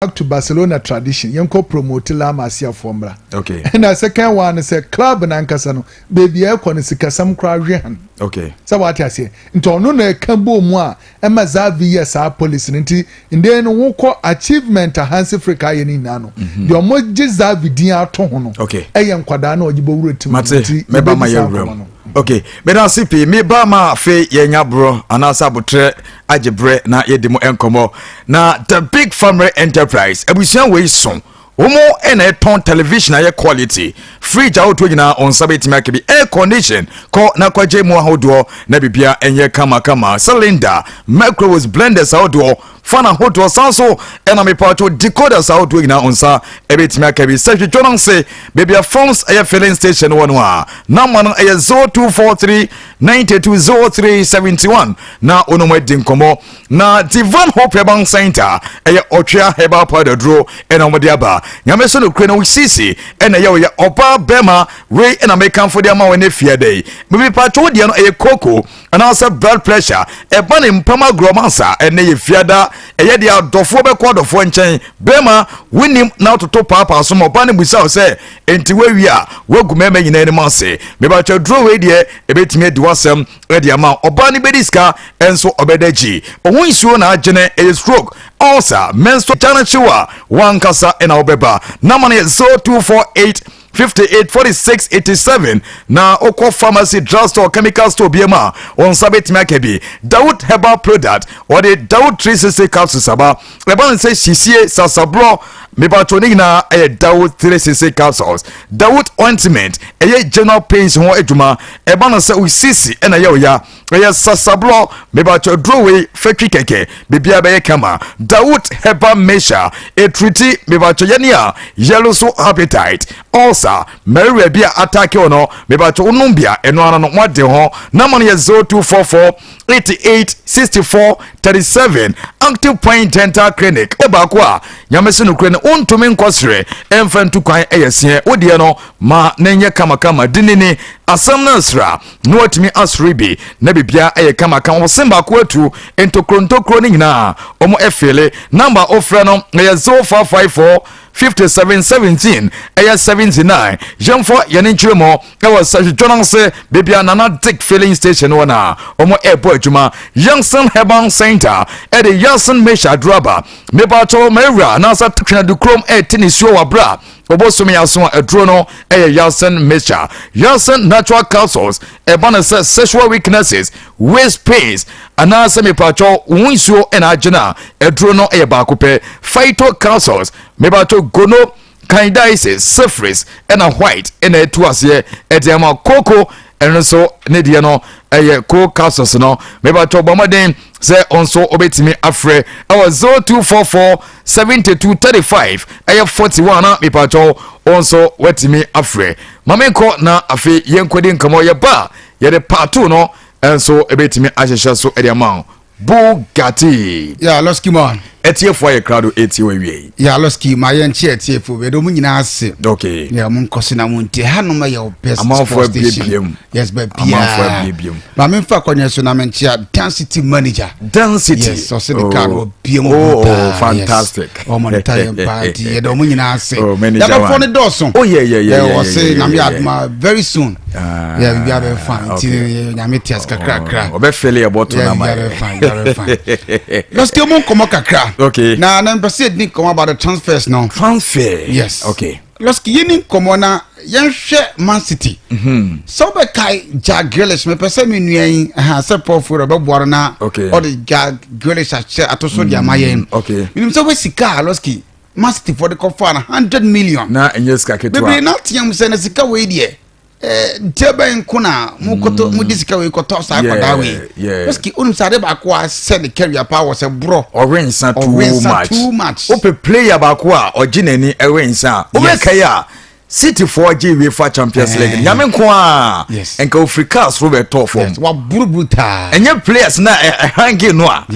Back to Barcelona tradition, yɛnkɔ promote La Masia foɔ mmra. Ɛna second one sɛ club nankasa no, beebi a ɛkɔ no, sikasɛm koraa hwɛ han. Sɛ wate aseɛ, nti ɔno na ɛka bɔ mu a ɛma Xavi yɛ saa policy no. Nti ndɛ no wokɔ achievement a Hansi Flick ayɛ no nyinaa no, deɛ ɔmo gye Xavi din ato ho no ɛyɛ nkwadaa na ɔgye bɔwura team no. Mate. Nti mɛba ma yɛbɛdi saa yɛwura nkɔmmɔ mu no. Okay, meda ase pii. Meba ma afei yɛnya borɔ anaasɛ abotrɛ agye berɛ na yɛdi mu nkɔmmɔ. Na The Big Family Enterprise abusua wei so, wɔn ɛna ɛtɔn television ayɛ quality, fridge ahodoɔ nyinaa wɔn nsa bɛtumi aka bi, air condition kɔ na kɔgye mu ahodoɔ na bibia ɛnyɛ kamakama, cylinder, microwaves, blenders ahodoɔ, fan ahodoɔ san so, ɛna mepatwo decoders ahodoɔ nyinaa wɔn nsa ɛbɛtumi aka bi. Sɛ hwehwɛ no nse baabi a Forms ɛyɛ filling station wɔ no a, number no ɛyɛ 0243 92 03 71 na wɔn adi nkɔmmɔ. Na Divan Hope Herbal Center ɛyɛ ɔtwea herbal powder duro ɛna wɔde aba. Nyame so no kure no sisi ɛna ɛyɛ ɔyɛ ɔbaa bɛrima wei ɛna mekamfo de ama wɔn ne fie dɛ mepatwo deɛ no ɛyɛ koko anaasɛ blood pressure, ɛba ne mpam agorɔ mansa. Ɛnɛ yɛ fiada, ɛyɛ deɛ adɔfoɔ bɛkɔ adɔfoɔ nkyɛn. Bɛrima wonim na wototo paapaa so ma ɔba no busa wo sɛ enti woawie a woagu mmarima nyinaa anim ase. Mebakyɛ duro wei deɛ ɛbɛtumi adi w'asɛm ɛde ama wo. Ɔbaa no bɛdi sika ɛnso ɔbɛda gyi ɔho nsuo na agyene, ɛyɛ stroke, ulcer, menstrual gyane hyew a wankasa ɛna wobɛba. Nama no yɛ 0248 58 46 87 na wokɔ pharmacy, drugstore, chemical store biam a, wɔn nsa bɛtumi aka bi. Dawood Herbal Product, wɔde Dawood 360 capsules aba. Ɛba no sɛ hyisie sasaborɔ, mebatɔ ne nyinaa ɛyɛ Dawood 360 capsules. Dawood ointment ɛyɛ general pains ho adwuma. Ɛba no sɛ osisi ɛna ɛyɛ ɔya, ɛyɛ sasaborɔ, mebatɔ duro wei fɛtwi kɛkɛ, biribiara bɛyɛ kama. Dawood Herbal Mixture ɛtreat, mebatɔ yɛne a yellow so appetite, ulcer, malaria bi a attack wɔ no, mebatɔ wonom bia ɛno ano no moade ho. Nama no yɛ 0244 88 64 37. Active Point Dental Clinic ɛ baako a Nyame se nokure no wontumi nkɔ serɛ ɛmfa ntu kwan, ɛyɛ seɛ wodeɛ no ma na nyɛ kamakama di ne ni asɛm no asra na watumi asore bi na biribia ɛyɛ kamakama. Wɔsen baako atu ntokuro ntokuro no nyinaa ɔmo ɛfeele. Number ofrɛ no ɛyɛ 0554 57 17 ɛyɛ 79. Yɛmfa yɛne nkyerɛ mu ɛwɔ sɛhwedwo no ase baabi a Nana Dick filling station wɔ no a ɔmo ɛrebɔ adwuma. Youngson Herbal Center ɛde Yasin Mesha aduro mebatɔ mawura anaasɛ twenadu kurom ɛɛte ne suo wɔ abera ɔbɔsom yɛ aso a aduro no ɛyɛ Yasin Mixture, Yasin Natural Capsules. Ɛba no sɛ sexual weaknesses, waist pains, anaasɛ mepatwɔ wo nsuo ɛna agyina a, aduro no ɛyɛ baako pɛ, Phyto Capsules. Mepatwɔ gono, candidiasis, syphilis ɛna white ɛna ɛtu aseɛ ɛde ama koko. Ɛno nso ne deɛ no ɛyɛ co capsules no. Mepatwɔ bɔ mmɔden sɛ ɔnso wobɛtumi afrɛ ɛwɔ 0244 72 35 ɛyɛ 41 na mepatwɔ ɔnso watumi afrɛ. Ma menkɔ na afei yɛnkɔdi nkɔmmɔ. Yɛba a yɛde paato no ɛnso ɛbɛtumi ahyehyɛ so ɛde ama wo. Bugatti. Yeah, Losky man. Ɛtiefoɔ ayɛ krado ɛtie wɔ awie. Yeah, Losky, ma yɛn kye ɛtiefo bɛ dɔm nyinaa ase. Yeah, mo nkɔ so na mo ntie hanom yɛ wo best Amanfoɔ sports station. abiebie mu. Yes, bɛ Amanfoɔ biaa. abiebie mu. Ma me nfa akɔnyɛ so na me nkyea Dan City manager. Dan City. Yes, ɔsɛ de car no obie mu. Oh, fantastic. Ɔmo ne ta yɛn paa nti yɛde ɔmo nyinaa ase. Oh, manager Yɛbɛfɔ one. ne dɔɔso. Oh, yeah, Ɔsɛ Nyame adoma, very soon. Ah, Yeah, biribi abɛ fine. Nti Nyame te ase kakrakra. Ɔbɛfɛle yɛ bɔtɔ Yeah, na ma biribi abɛ fine, biribi abɛ fine. Losky, mu nkɔmɔ kakra. Na mpɛ sɛ yɛdi nkɔmɔ about the transfers no. Transfer. Yes. Losky, yɛni nkɔmɔ na yɛnhwɛ Man City. Sɛ wobɛkae Jack Grealish, mepɛ sɛ me nua yi ɛha sɛ Paul Fury ɔbɛboa no na ɔde Jack Grealish ahyɛ ato so de ama yɛn. Menim sɛ wobɛ sika a Losky Man City foɔ de kɔfaa no, 100 million. Na ɛnyɛ sika Bebree ketewa. na teɛ mu sɛ na sika wei deɛ ntia bɛn nko na mokɔtɔ mode sika wei kɔtɔ saa akwadaa wei. Losky, wonim sɛ ade baako a sɛ ne career paa wɔ sɛ borɔ. Ɔwe nsa too Ɔwe nsa much. too much. Wopɛ player baako a ɔgye n'ani ɛwe nsa a wobɛkae a City foɔ gye UEFA Champions League. Nyame nko a nka ofiri car soro bɛtɔɔ fam. Yes, waburuburu taa. Ɛnyɛ players na ɛhange no a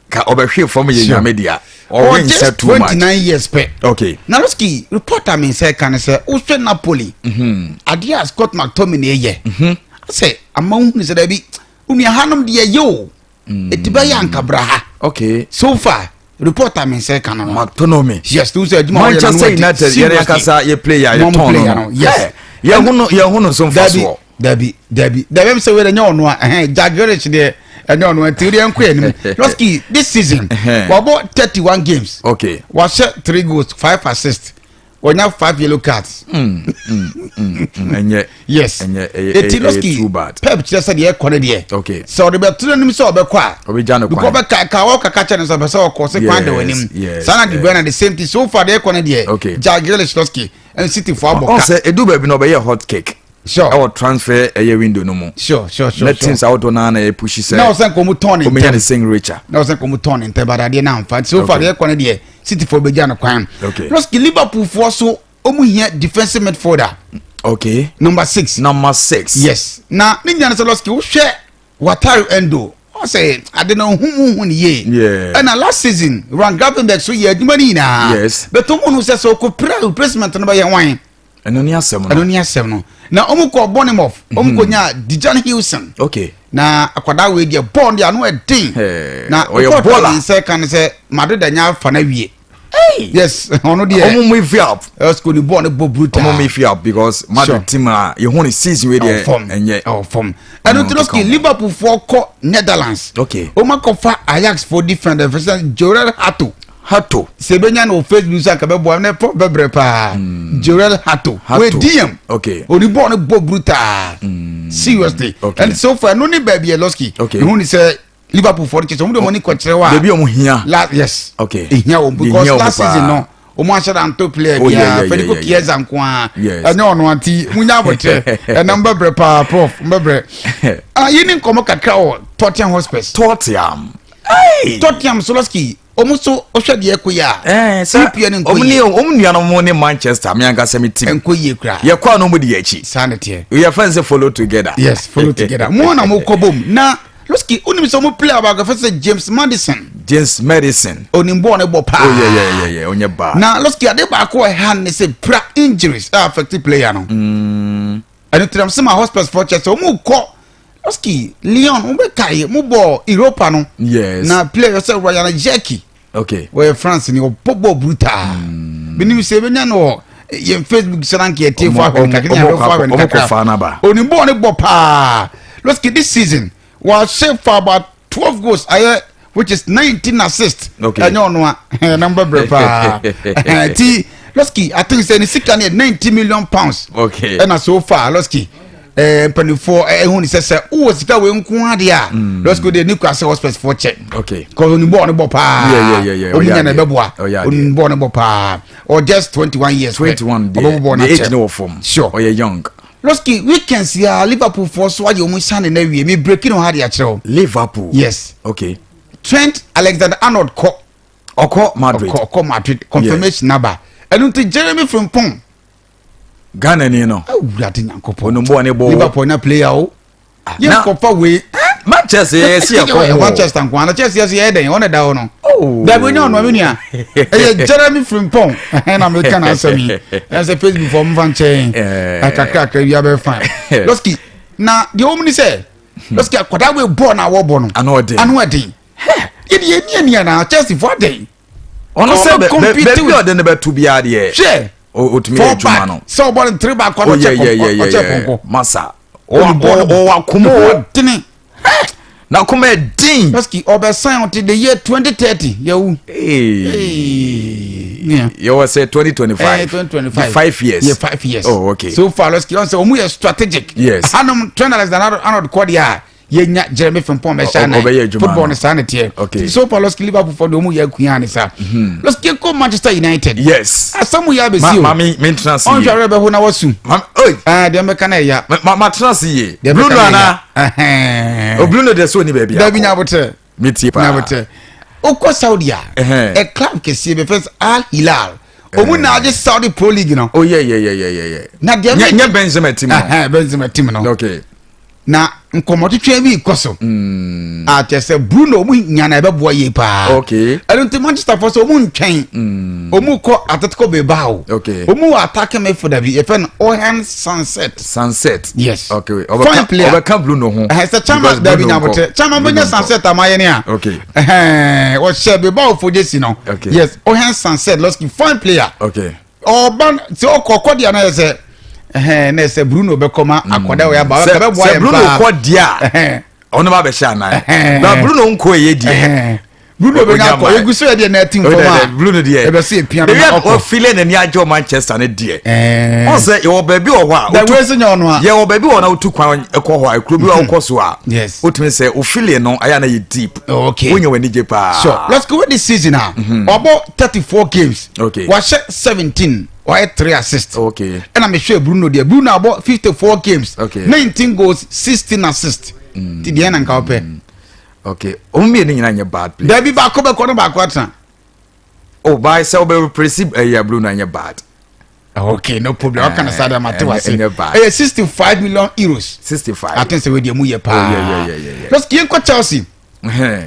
ka ɔbɛhwe fam yɛ. Nyame dea, ɔwe nsa Just too much. 29 years pɛ. Na Losky, reporter mi nsɛ ka ne sɛ wohwɛ Napoli adeɛ a Scott McTominay yɛ sɛ ama wohunu sɛ dabi onua hanom deɛ yɛ o, ɛti bɛyɛ ankabra ha. So far Report a me nsa ka no no. McTominay. Yes, tu sɛ adwuma ɔyɛ no. Manchester United yɛn ankasa yɛ player yɛ tɔn no. Yes. Yɛn ho no yɛn ho no nso nfa soɔ. Dabi dabi dabi ɛmi sɛ wei ɛnyɛ ɔno a ɛhɛn Jack Grealish deɛ ɛnyɛ ɔno a nti ɛdeɛ nkɔ yɛn anim. Lɔski, this season wabɔ 31 games. Wahyɛ three goals, five assists, wɔnya five yellow cards. Ɛnyɛ. Yes. Ɛnyɛ, ɛyɛ eti ɛyɛ Lɔski too bad. Pep kyerɛ sɛ deɛ ɛkɔ ne deɛ. Sɛ ɔde bɛto n'anim sɛ ɔbɛkɔ a. Ɔbɛgya no because kwan. ɔbɛka ka ɔkaka kyɛ no sɛ ɔpɛ sɛ ɔkɔ sɛ kwan da w'anim. Saa na De Bruyne, the same thing. So far deɛ ɛkɔ ne deɛ. Jack Grealish, Lɔski, ɛne City fo abɔ Ɔn ka. sɛ edu baabi na ɔbɛyɛ hot cake ɛwɔ transfer ɛyɛ window no mu. Na teams ahodoɔ naa na ɛpush sɛ Na ɔsɛ nkɔmu tɔn ne ɔmenya ne ntɛm signature. Na ɔsɛ nkɔmu tɔn ne ntɛm badadeɛ na nfa. So far deɛ ɛkɔ ne deɛ, City fo bɛgya no kwan. Lɔski, Liverpool foɔ so ɔmu hia defensive midfielder. Number 6. Number 6. Yes, na ne nyina no sɛ, Lɔski, wohwɛ Wataru Endo, ɔsɛ ade no huhuhu ne yie. Ɛna last season Ryan Gravenberch so yɛ adwuma no nyinaa. But ɔmu no sɛ sɛ ɔkɔpira, replacement no bɛyɛ wan? Ɛno ne asɛm no. Ɛno ne asɛm no. Na ɔmu kɔ Bournemouth, ɔmu kɔ nya Dejan Huijsen. Na akwadaa wei deɛ, bɔɔl deɛ ano ɛden. Na ɔyɛ report a baller. ne nsa ka no sɛ Madrid anya afa no awie. Yes, ɔno deɛ. Ɔmo mu fi up. Ɛsiko ni bɔɔl no bɔ brutal. Ɔmo mu fi up because Madrid team a yehu ne season wei deɛ ɛwɔ fam. Ɛnyɛ. Ɛwɔ fam. Ɛno nti keka Lɔski, ho. Liverpool foɔ kɔ Netherlands. Ɔmo akɔfa Ajax foɔ defender fɛ sɛ Jorrel Hato. Hato. Sɛ ebenya no wɔ Facebook so anka bɛboa ne fɔ bɛbrɛ paa. Jorrel Hato. Hato. Wei DM. Oni bɔɔl no bɔ brutal. Seriously. And so far ɛno ne baabi yɛ, Lɔski. Ehu ni sɛ Liverpool foɔ no kyɛ sɛ ɔmo de ɔmo ani kɔkyerɛ wa. Baabi a ɔmo hia. Yes. Ehia wɔn Ehia because wɔn last paa. season no ɔmo ahyɛ da nto player biara, Federico Chiesa nko ara. Ɛnyɛ ɔno anti munya abotire, ɛnam bɛbrɛ paa, Prof, mbɛbrɛ. Ah, yi ni nkɔmɔ kakra wɔ Tottenham Hotspurs. Tottenham. Tottenham so, Lɔski, ɔmo so ɔhwɛ deɛ ɛkɔ yi a. Sɛ EPL no nkɔ ɔmo ne yie. ɔmo nuanom ne Manchester, mi ankasa mi team. Nkɔ yie koraa. Yɛ kɔ a na ɔmo di yɛ akyi. Saa ne teɛ. Yɛ fɛn sɛ follow together. Yes, follow together. Mo na mo kɔ bom na, Lɔski, onim sɛ ɔmo player baako fɛ sɛ James Maddison. James Maddison. Onim bɔɔl ne bɔ paa. Oh yeah, ɔnyɛ bad. Na Lɔski, ade baako a ɛha ne sɛ pra injuries a affect player no. Ɛno tiram sɛ ma Hotspurs fɔ kyɛ sɛ ɔmo kɔ, Lɔski, Lyon, mo bɛ kae mo bɔ Europa no. Na player sɛ Rayan Cherki. Wɔyɛ France ni, ɔbɔ bɔɔl brutal. Binim sɛ ebenya no wɔ yɛn Facebook sɛ nanka yɛ fo ahwɛ no kakra ne ɔmo ahwɛfo ahwɛ no ɔmo kakra. kɔ fa n'aba. Onim bɔɔl ne bɔ paa. Lɔski, this season wɔahyɛ for about 12 goals ayɛ, which is 19 assists. Ɛnyɛ ɔno a ɛnam bɛbrɛ paa. Ti Lɔski, I think sɛ ne sika no yɛ £90 million. Ɛna so far, Lɔski, mpanimfoɔ ɛhu ne sɛ wowɔ sika wei nko adeɛ a, Lɔski deɛ ne kura sɛ Hotspurs foɔ kyɛ. Kɔsɔ onim bɔɔl ne bɔ paa. Ɔmu Ɔyɛ nya na adeɛ. ɛbɛboa. Ɔyɛ adeɛ. Onim bɔɔl ne bɔ paa, or just 21 years pɛ. 21 deɛ. Ɔbɛbɔ bɔɔl The age n'akyɛ. ne wɔ fam. Ɔyɛ young. Lɔski, weekends ya Liverpool foɔ so ayɛ ɔmu sane na awie. Mi breaking no ha de akyerɛ wo. Liverpool. Yes. Trent Alexander Arnold kɔ. Ɔkɔ Madrid. Ɔkɔ Madrid, confirmation naba. Ɛno nti Jeremy Frimpong. Ghana ni no. Awurade Nyankopɔn. Onim bɔɔl ne bɔ. Liverpool na player o. Na- yɛn kɔfa wei. Manchester yɛ si ɛkɔ hɔ. Manchester nko ana Chelsea yɛ sɛ yɛ dɛn ɔna da hɔ no. Oh. Dabi, onye ɔno mi nua ɛyɛ Jeremy Frimpong ɛna mi ka na asɛm yi ɛna sɛ Facebook fɔ nfa nkyɛn. Kakrakra wi abɛ fine. Lɔski, na deɛ wɔn ni sɛ, Lɔski, akwadaa wei bɔɔl na awɔ no. Ano ɔden. Ano ɛden yɛ de yɛ ni ni ana Chelsea fɔ adɛn. Ɔno sɛ Ɔmo compete baabi with- a ɔde ne bɛto biara deɛ. Hwɛ. Otumi yɛ Four adwuma back no. sɛ ɔbɔ ne three back kɔ Oh ɔkyɛ pɔnkɔ, ɔkyɛ pɔnkɔ. Masa. Ɔne bɔɔl no- Ɔwɔ akoma o. Ɔdene. Na akoma ɛdin. Lɔski, ɔbɛsan ɔte the year 2030 yɛwu. Yeah. Yɛwɔ sɛ 2025. 2025. 5 years. Yeah, 5 years. Oh, okay. So far, Lɔski, ɔn sɛ ɔmu yɛ strategic. Hanom Trent Alexander Arnold kɔ deɛ a, yɛnya Jeremy Frimpong bɛhyɛ anan. Ɔbɛyɛ adwuma Football no. ne saa ne teɛ. So far, Lɔski, Liverpool fɔ deɛ ɔmu yɛ akunya ne saa. Lɔski, kɔ Manchester United. Asɛm yɛ abɛsi o. Ma mi tena ase Ɔnhwɛ yie. awɛ bɛho na wasu. Ma oi. Ah, deɛ mbɛka na ɛya. Ma tena ase yie. Deɛ Bruno mbɛka na ana. ɛya. Ɛhɛn. O Bruno deɛ so ni baabi akɔ. Dabi, nya abotɛ. Mi tie paa. Nya abotɛ. Okɔ Saudi a, ɛ club kɛseɛ bɛ fɛ sɛ Al Hilal, ɔmu na agye Saudi Pro League no. Oh yeah. Na deɛ Nyɛ Benzema team no. Ɛhɛn, Benzema team no. Na nkɔmmɔtwetwe bi kɔ so a kyerɛ sɛ Bruno ɔmu nya na ɛbɛboa yie paa. Ɛno nti Manchester fo sɛ ɔmu ntwɛn, ɔmu kɔ Atletico Bilbao. Ɔmu wɔ attacking midfielder bi, yɛfɛ no Ohan Sancet. Sancet. Yes. Fine player. Ɔbɛka Bruno ho. Ɛhɛ sɛ chairman dabi nyabotrɛ, chairman bɛnya Sancet ama yɛ ne a. Ɛhɛn, ɔhyɛ Bilbao fo gyesi no. Yes, Ohan Sancet lɔski, fine player. Ɔba sɛ ɔkɔ ɔkɔ deɛ na yɛ sɛ ɛhɛn na yɛ sɛ Bruno bɛkɔ ma akɔda wɔ yaba ɛbɛboa yɛn paa. Sɛ Bruno kɔ deɛ a, ɔno ba bɛhyɛ anan, na Bruno nkɔ yɛ deɛ. Bruno bɛ nya kɔ egu so yɛ deɛ na ɛti nfɔm a. Bruno deɛ, ɛbɛ se epia no na ɔkɔ. Ɔfile n'ani agye wɔ Manchester ne deɛ. Ɔn sɛ yɛwɔ baabi wɔ hɔ a. Dɛwɛ sɛ nyɛ ɔno a. Yɛwɔ baabi wɔ na wotu kwan kɔ hɔ a, ekuro bi a wokɔ so a. Wotumi sɛ ofile no ayɛ na yɛ deep. Wonya wɔ anigye paa. Sure, let's go with this season a. Ɔbɔ 34 games. Wahyɛ 17, wayɛ 3 assists. Ɛna mehwɛ Bruno deɛ, Bruno abɔ 54 games. 19 goals, 16 assists. Ti deɛ na nka wopɛ. Okay, wɔn mmienu nyinaa nyɛ bad player. Dabi, baako bɛkɔ no, baako atena. Oh, by sɛ wobɛ replace ɛyɛ Bruno, anyɛ bad. Okay, no problem. Ɔka na saa de ama te wase. Ɛyɛ €65 million. 65. Ati sɛ wei deɛ mu yɛ paa. Lɔsiki, yɛn kɔ Chelsea.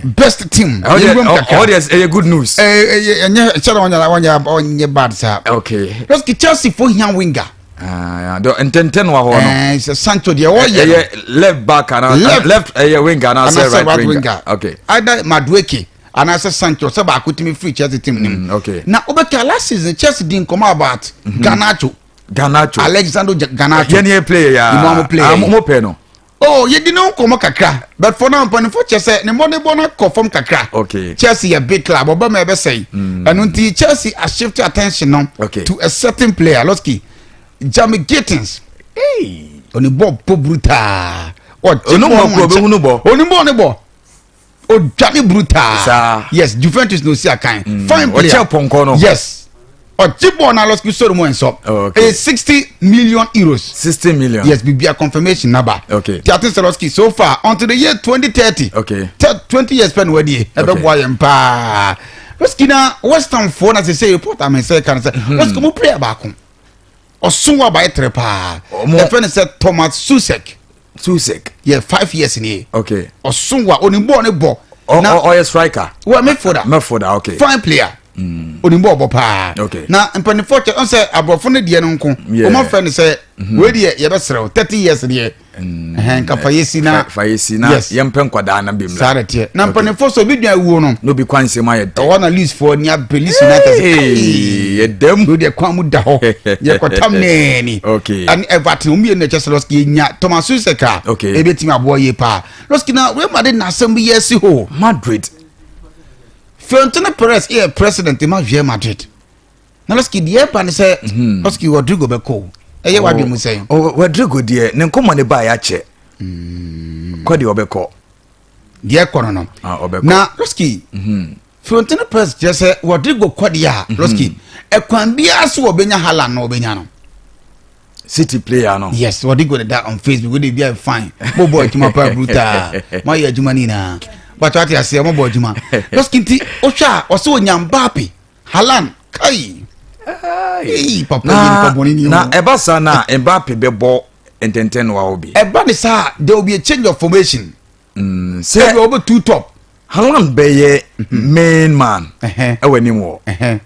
Best team. Ɔwɔ deɛ ɛyɛ good news. Ɛɛ, ɛnyɛ kyɛrɛ wɔnyɛ wɔnyɛ bad saa. Lɔsiki, Chelsea fo hia winger. Ntɛntɛn wɔ hɔ no. Ɛɛ, sɛ Sancho deɛ ɔyɛ. Ɛyɛ left back ana left ɛyɛ winger anaasɛ right winger? Okay. Either Madueke anaasɛ Sancho, sɛ baako tumi firi Chelsea team nim. Na wobɛka last season Chelsea di nkɔmɔ about Garnacho. Garnacho. Alexander Garnacho. Yɛn yɛ player ya. Ìmọ̀ àwọn player. Ah, mo pɛ no. Oh, yɛdi ne ho nkɔmɔ kakra, but for now mpanimfoɔ kyɛ sɛ ne mmɔdenbɔ no kɔ fam kakra. Chelsea yɛ big club, ɔba ma ɛbɛsɛe. Ɛno nti Chelsea a shift attention no to a certain player, lɔski Jamie Gittins. Ɔne bɔ bɔ brutaa. Ɔgye bɔ no nkyɛn bɔ. Ɔne bɔ ne bɔ odwane brutaa. Yes, Juventus na osi akan. Fine player. Ɔkyɛ pɔnkɔ no. Yes, ɔgye bɔɔl na lɔski sɔrɔ mu ɛnsɔ. Ɛyɛ €60 million. 60 million. Yes, bibia confirmation naba. Tiate sɛ lɔski, so far until the year 2030. 20 years pɛ na wadie, ɛbɛboa yɛn paa. Lɔski, na West Ham foɔ na sɛ report amensɛ kan sɛ lɔski mo player baako ɔso wa bayɛ tere paa, yɛfrɛ no sɛ Thomas Soucek. Soucek. Yɛ 5 years ni. Ɔso wa, onim bɔɔl ne bɔ. Ɔyɛ striker? Wɔ midfielder. Midfielder, okay. Fine player. Onim bɔɔl bɔ paa. Na mpanimfoɔ kyɛ ɔn sɛ aborɔfo no deɛ no nko wɔn afɛ no sɛ wei deɛ yɛbɛsrɛw 30 years deɛ ɛhɛn nka fa yɛsi na. Fa yɛsi na. Yɛmpɛ nkwadaa na bi mla. Saa de teɛ na mpanimfoɔ sɛ obi dwan awuo no. Na obi kwan nsɛm ayɛ dɛ. Ɛwɔ na Leeds foɔ ni abere, Leeds United sɛ kayi. Yɛdɛm. Wei deɛ kwan mu da hɔ, yɛkɔtam nɛɛni. Ɛne Everton, wɔn mmienu na ɛkyɛ sɛ lɔski yɛnya Thomas Soucek a. Ebetumi aboa yie paa. Lɔski, na Real Madrid na asɛm bi yɛ si hɔ. Madrid. Florentino Perez yɛ president ma Real Madrid na lɔski deɛ ɛba ne sɛ lɔski Rodrigo bɛkɔ o, ɛyɛ wadwe mu sɛn? Rodrigo deɛ, ne nkɔmmɔ ne baa yɛakyɛ kɔ deɛ ɔbɛkɔ. Deɛ ɛkɔ no, na lɔski Florentino Perez kyerɛ sɛ Rodrigo kɔ deɛ a, lɔski ɛkwan biara so wɔbɛnya Haaland na wɔbɛnya no. City player no. Yes, Rodrigo de da on Facebook wey dey be fine, mo bɔ adwuma pa brutal, mo ayɛ adwuma ni nyinaa, but wate aseɛ, mo bɔ adwuma. Lɔski, nti wohwɛ a ɔsɛ onya Mbappe, Haaland kai. Ee, papa yi nipa bɔne ni. Na ɛba saa na Mbappe bɛbɔ ntɛntɛn no wɔ bi. Ɛba ne saa, there will be a change of formation. Sɛ ebi ɔbɛ two top. Haaland bɛyɛ main man ɛwɔ anim wɔ,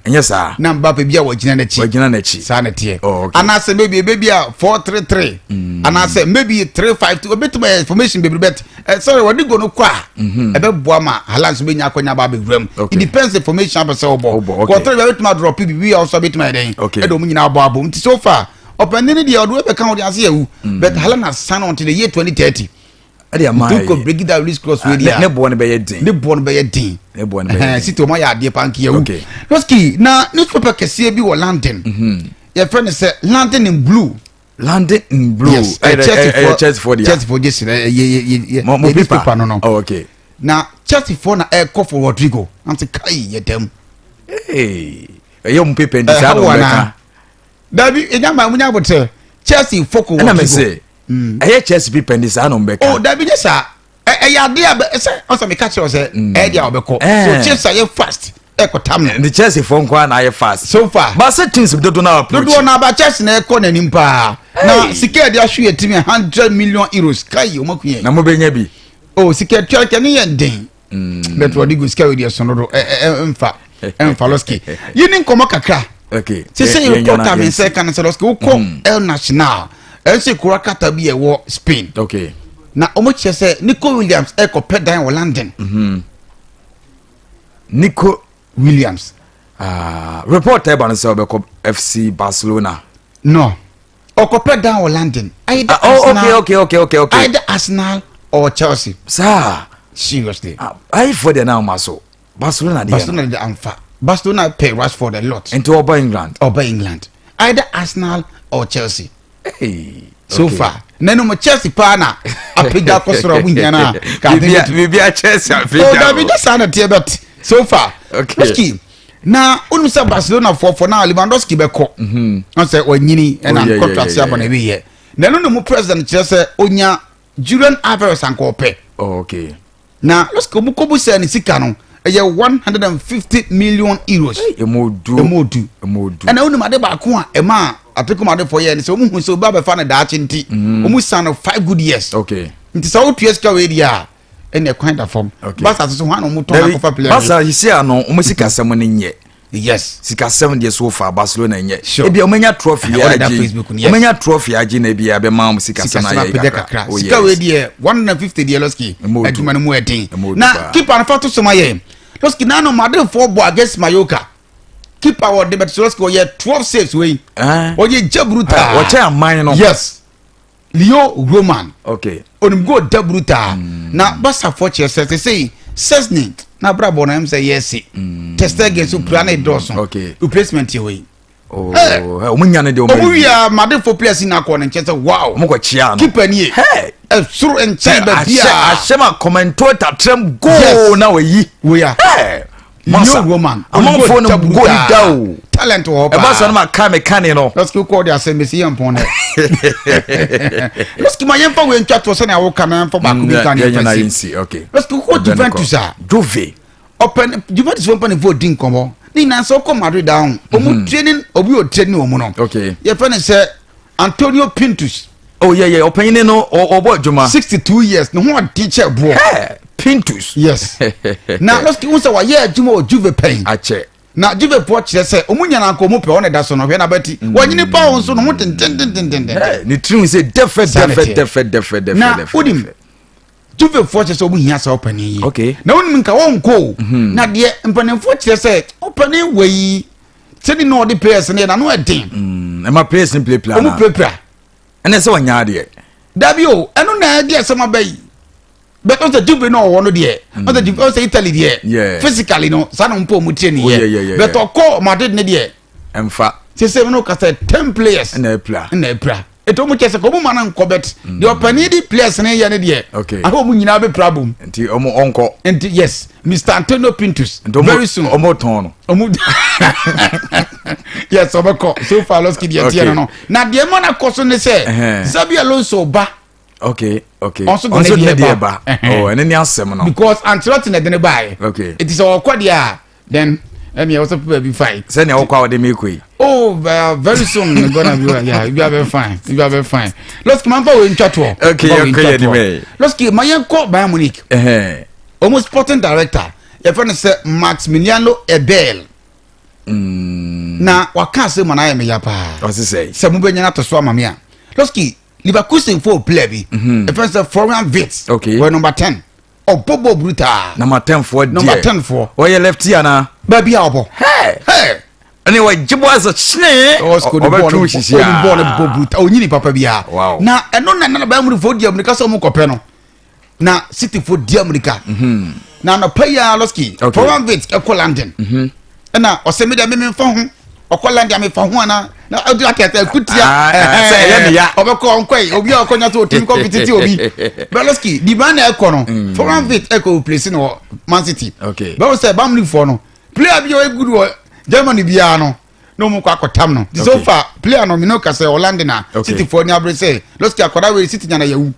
ɛnyɛ saa? Na Mbappe bi a wɔgyina n'akyi. Wɔgyina n'akyi. Saa na teɛ. Oh, okay. Anaasɛ maybe ebi a 4-3-3 anaasɛ maybe 3-5-2, obetumi ayɛ formation bebree, but sorry, wɔde go no kɔ a, ɛbɛboa ma Haaland nso bɛnya akɔnya ba abɛwura mu. It depends the formation apɛ sɛ ɔbɔ. Kɔtɔrɔ bi a bɛtumi adrop bibi a ɔsɔ bɛtumi ayɛ dɛn ɛde ɔmo nyinaa abɔ abom. Nti so far ɔpɛni ne deɛ ɔde wɛbɛka ho de ase yɛ wu, but Haaland has signed until the year 2030. Ɛde ama yi ko break that release clause wei deɛ, ne boɔ no bɛyɛ den. Ne boɔ no bɛyɛ den. Ne boɔ no bɛyɛ den. City ɔmo ayɛ adeɛ panki yɛ wu. Lɔski, na newspaper kɛseɛ bi wɔ London, yɛfrɛ no sɛ London in Blue. London in Blue. Yes, Chelsea fo, Chelsea fo deɛ. Chelsea fo jesi yɛ yɛ yɛ mo newspaper no. Oh, okay. Na Chelsea fo na ɛkɔ for Rodrigo nam sɛ kai yɛ dɛm. Ɛyɛ mo paper nti saa na ɔmo bɛka. Dabi, enya maa mo nya abotire, Chelsea fo kɔ Rodrigo. Ɛna mɛ sɛ ɛyɛ Chelsea paper nti saa na ɔmo bɛka. Oh, dabi, nye saa, ɛyɛ adeɛ a sɛ ɔsɛ meka kyerɛ sɛ ɛyɛ deɛ a ɔbɛkɔ so, Chelsea yɛ fast. ɛkɔtam no. Nti Chelsea fo nko ara na ayɛ fast. So far. Baasa teams dodoɔ na approach. Dodoɔ na aba Chelsea na ɛkɔ n'anim paa. Na sika yɛde ahwe yɛ team €100 million kai wɔn aku yɛn. Na mo bɛ nya bi. Oh sika tua kɛ ne yɛn den. But wɔde gu sika wei deɛ sono do ɛ ɛ nfa nfa lɔski. Yi ni nkɔmɔ kakra. Okay. Sese report a mi nsɛ kan sɛ lɔski wokɔ El Nacional ɛnso kura kata bi ɛwɔ Spain. Okay. Na wɔn kyerɛ sɛ Nico Williams ɛkɔ pɛ dan wɔ London. Mm -hmm. Nico Williams. Report ɛba no sɛ ɔbɛkɔ FC Barcelona. No. Ɔkɔpɛ dan wɔ London. Either oh, Arsenal. Okay. Either Arsenal or Chelsea. Saa. Seriously. Ayifoɔ deɛ na ɔma so. Barcelona deɛ. Barcelona deɛ amfa. Barcelona pay Rashford a lot. Nti ɔba England. Ɔba England. Either Arsenal or Chelsea. Hey. So okay. far. Na no mo Chelsea paa na apagya kɔ soro a wohia no a. Biribi a Chelsea apagya. Oh, dabi nyɛ saa na teɛ but so far. Okay. Losky, na wonim sɛ Barcelona foɔfoɔ na Lewandowski bɛkɔ. Mhm. Ɔn sɛ wanyini Oh, ɛna yeah, yeah, contract yeah, aba na yeah. ɛwiyɛ. Na ɛno ne mu president kyerɛ sɛ onya Julian Alvarez anka ɔpɛ. Oh, okay. Na Losky ɔmo kɔbu sɛ ne sika no ɛyɛ €150 million. Emu odu. Emu odu. Emu odu. Ɛna wonim ade baako a ɛma Atletico Madrid fo yɛ ne sɛ ɔmo hu sɛ obi abɛfa no daakye nti ɔmo san no 5 good years. Okay. Nti sɛ wotua sika wei deɛ a ɛna ɛkwan da fam. Okay. Barca soso hwan na ɔmo tɔn akɔfa player. Barca sisi ano ɔmo sikasɛm no nyɛ. Yes. Sikasɛm deɛ so far Barcelona nyɛ. Sure. Ebi ɔmo nya trophy Ɔde da agye. Facebook no, yes. Ɔmo nya trophy agye na ebi abɛma ɔmo sikasɛm Sikasɛm ayɛ apagya kakra. Oh, Sika wei yes. deɛ 150 deɛ Losky. Emu odu. Adwuma no mu ɛden. Emu odu Na paa. keeper no fa to so ma yɛn. Losky nanu Madrid foɔ bɔ against Mallorca. Keeper wɔ de but Losky ɔyɛ 12 saves wei. Eh? Ɔyɛ gya brutal. Wɔkyɛ aman no. Yes. Leo Roman. Okay. Onim goal da brutal. Na Barca foɔ kyerɛ sɛ sɛ Szczesny na abrabɔ no ɛm sɛ yɛsi. Ter Stegen so pira ne dɔɔso. Okay. Replacement yɛ wei. Oh, Hey. ɔmo nya no deɛ Ɔmo wia Madrid fo players na akɔ ne nkyɛn sɛ wow. Ɔmo kɔ kyia no. Keeper nie. Hey. Ɛsoro nkyɛn baabi a. Ahyɛ ma commentator trɛm goal Yes. na wɔyi. Wei a. Hey. Leo Masa. Roman. Amanfoɔ no goal ni da o. Talent wɔ hɔ paa. Ɛba sɛ no ma ka me kane no. Losky kɔ de asɛm bɛsi yɛ mpɔn dɛ. Losky ma yɛmfa wei ntwa toɔ sɛnea woka na yɛmfa baako bi nka ne Yɛnyɛ na yɛmfa yɛnsi. si. Okay. Losky wokɔ Juventus a. Juve. Ɔpɛ Juventus fo mpanimfoɔ di nkɔmmɔ. Ne nyinaa sɛ wokɔ Madrid a ho. Ɔmo training obi ɔ training wɔn no. Okay. Yɛfrɛ no sɛ Antonio Pintus. Oh yeah yeah ɔpanyini no ɔbɔ adwuma. 62 years ne ho ɔden kyɛ boɔ. Hey, Pintus. Yes. Na Losky hu sɛ wayɛ adwuma wɔ Juve pɛn. Akyɛ. Na Juve foɔ kyerɛ sɛ ɔmo nya nanka ɔmo pɛ ɔna da so no hwɛ na bɛti. Wɔnyini pa wɔn so no ho tententententen. Hey, ne tirim sɛ dɛfɛ Saa na dɛfɛ ɛteɛ. dɛfɛ dɛfɛ dɛfɛ Na dɛfɛ. wonim dɛfɛ. Juve foɔ kyerɛ sɛ ɔmo hia sɛ ɔpanin yi. Okay. Na wonim nka wɔnkɔ o. Na deɛ mpanimfoɔ kyerɛ sɛ ɔpanin wɔ yi sɛni na ɔde players no yɛ n'ano ɛden. Ɛma players no pirapira Ɔmo na. pirapira. Ɛnɛ sɛ ɔnya adeɛ. Dabi o ɛno na ɛde asɛm aba yi. Bɛtɔ sɛ Juve na ɔwɔ no deɛ. Ɔsɛ Juve ɔsɛ Italy deɛ. Yeah. Physically no saa na ɔmo ɔmo train Oh, yeah, yɛ. yeah, yeah, Bɛtɔ kɔ Madrid ne deɛ. Ɛmfa. Sese mi no kasa 10 players. Ɛna ɛpira. Ɛna ɛpira. Etu ɔmo kyɛ sɛ kɔmo ma no nkɔ bɛt. Deɛ ɔpanin di players ne yɛ ne deɛ. Okay. Ahɔ ɔmo nyinaa bɛ pira bom. Nti ɔmo ɔnkɔ. Nti yes Mr Antonio Pintus. Nti ɔmo very soon. Ɔmo tɔn no. Ɔmo yes ɔbɛkɔ so far Losky deɛ tiɛ no no. Na deɛ ɛma na kɔ so ne sɛ. Ɛhɛn. Xabi Alonso ba. Okay. Ɔnso de Ɔnso ne de ne deɛ deɛ ba. ba. Oh, ɛne ne asɛm no. Because Ancelotti na ɛde ne baeɛ. Okay. Eti sɛ ɔkɔ deɛ a then ɛmi ɛwɔ sɛ pɛ baabi fine. Sɛnea wokɔ a wɔde me kɔ yi. Oh, very soon gonna be yeah, you be fine. You be fine. Losky man fa we ntwa toɔ. Okay, Fa wei yɛnkɔ ntwa yɛn toɔ. anim ɛ. Losky ma yɛn kɔ Bayern Munich. Ɛhɛn. Ɔmo sporting director yɛfrɛ no sɛ Maximiliano Ebel. Na waka asɛm ma no ayɛ me ya paa. Ɔse sɛ. Sɛ mobɛnya no ato so ama me a. Losky Leverkusen fo player bi. Yɛfrɛ no sɛ Florian Wirtz. Okay. Wɔyɛ number 10. Ɔbɔ bɔ brutal. Number 10 foɔ deɛ. Number 10 foɔ. Ɔyɛ lefty ana. Baabi a ɔbɔ. Hey. Hey. Ɛne wɔgye bɔ asɛ hyene. Ɔbɛtwe sisi a. Ɔde bɔɔl no bɔ brutal. Onyini papa biara. Wow. Na ɛno na nana Bayern Munich fo di amirika sɛ ɔmo kɔpɛ no. Na City fo di amirika. Na anɔpa yi ara Losky. Okay. Florian Wirtz ɛkɔ London. Ɛna ɔsɛ mi deɛ mi mi nfa ho. Ɔkɔ London mi fa ho ana. Na ɔdi akɛtɛ kutia. Ah, ah, sɛ ɛyɛ ne ya. Ɔbɛkɔ ɔnkɔ yi. Obi a ɔkɔ nya so otimi kɔ fititi obi. But Losky di ban na ɛkɔ no. Florian Wirtz ɛkɔ replace no wɔ Man City. Okay. Bɛwɔ sɛ Bayern Munich foɔ no. Player bi a ɔyɛ good wɔ Germany biara no. Na ɔmo kɔ akɔtam no. Ti so Okay. far player no mi no kasa wɔ London a. Okay. City foɔ ni abere sɛ Losky akɔda wei City nya na yawu.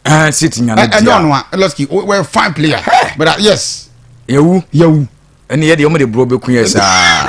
Ah, City nya no Ɛnyɛ deɛ. ɔno a Losky wɔ fine player. But yes Yawu. yawu. Ɛne yɛ deɛ ɔmo de buro bɛku yɛ saa.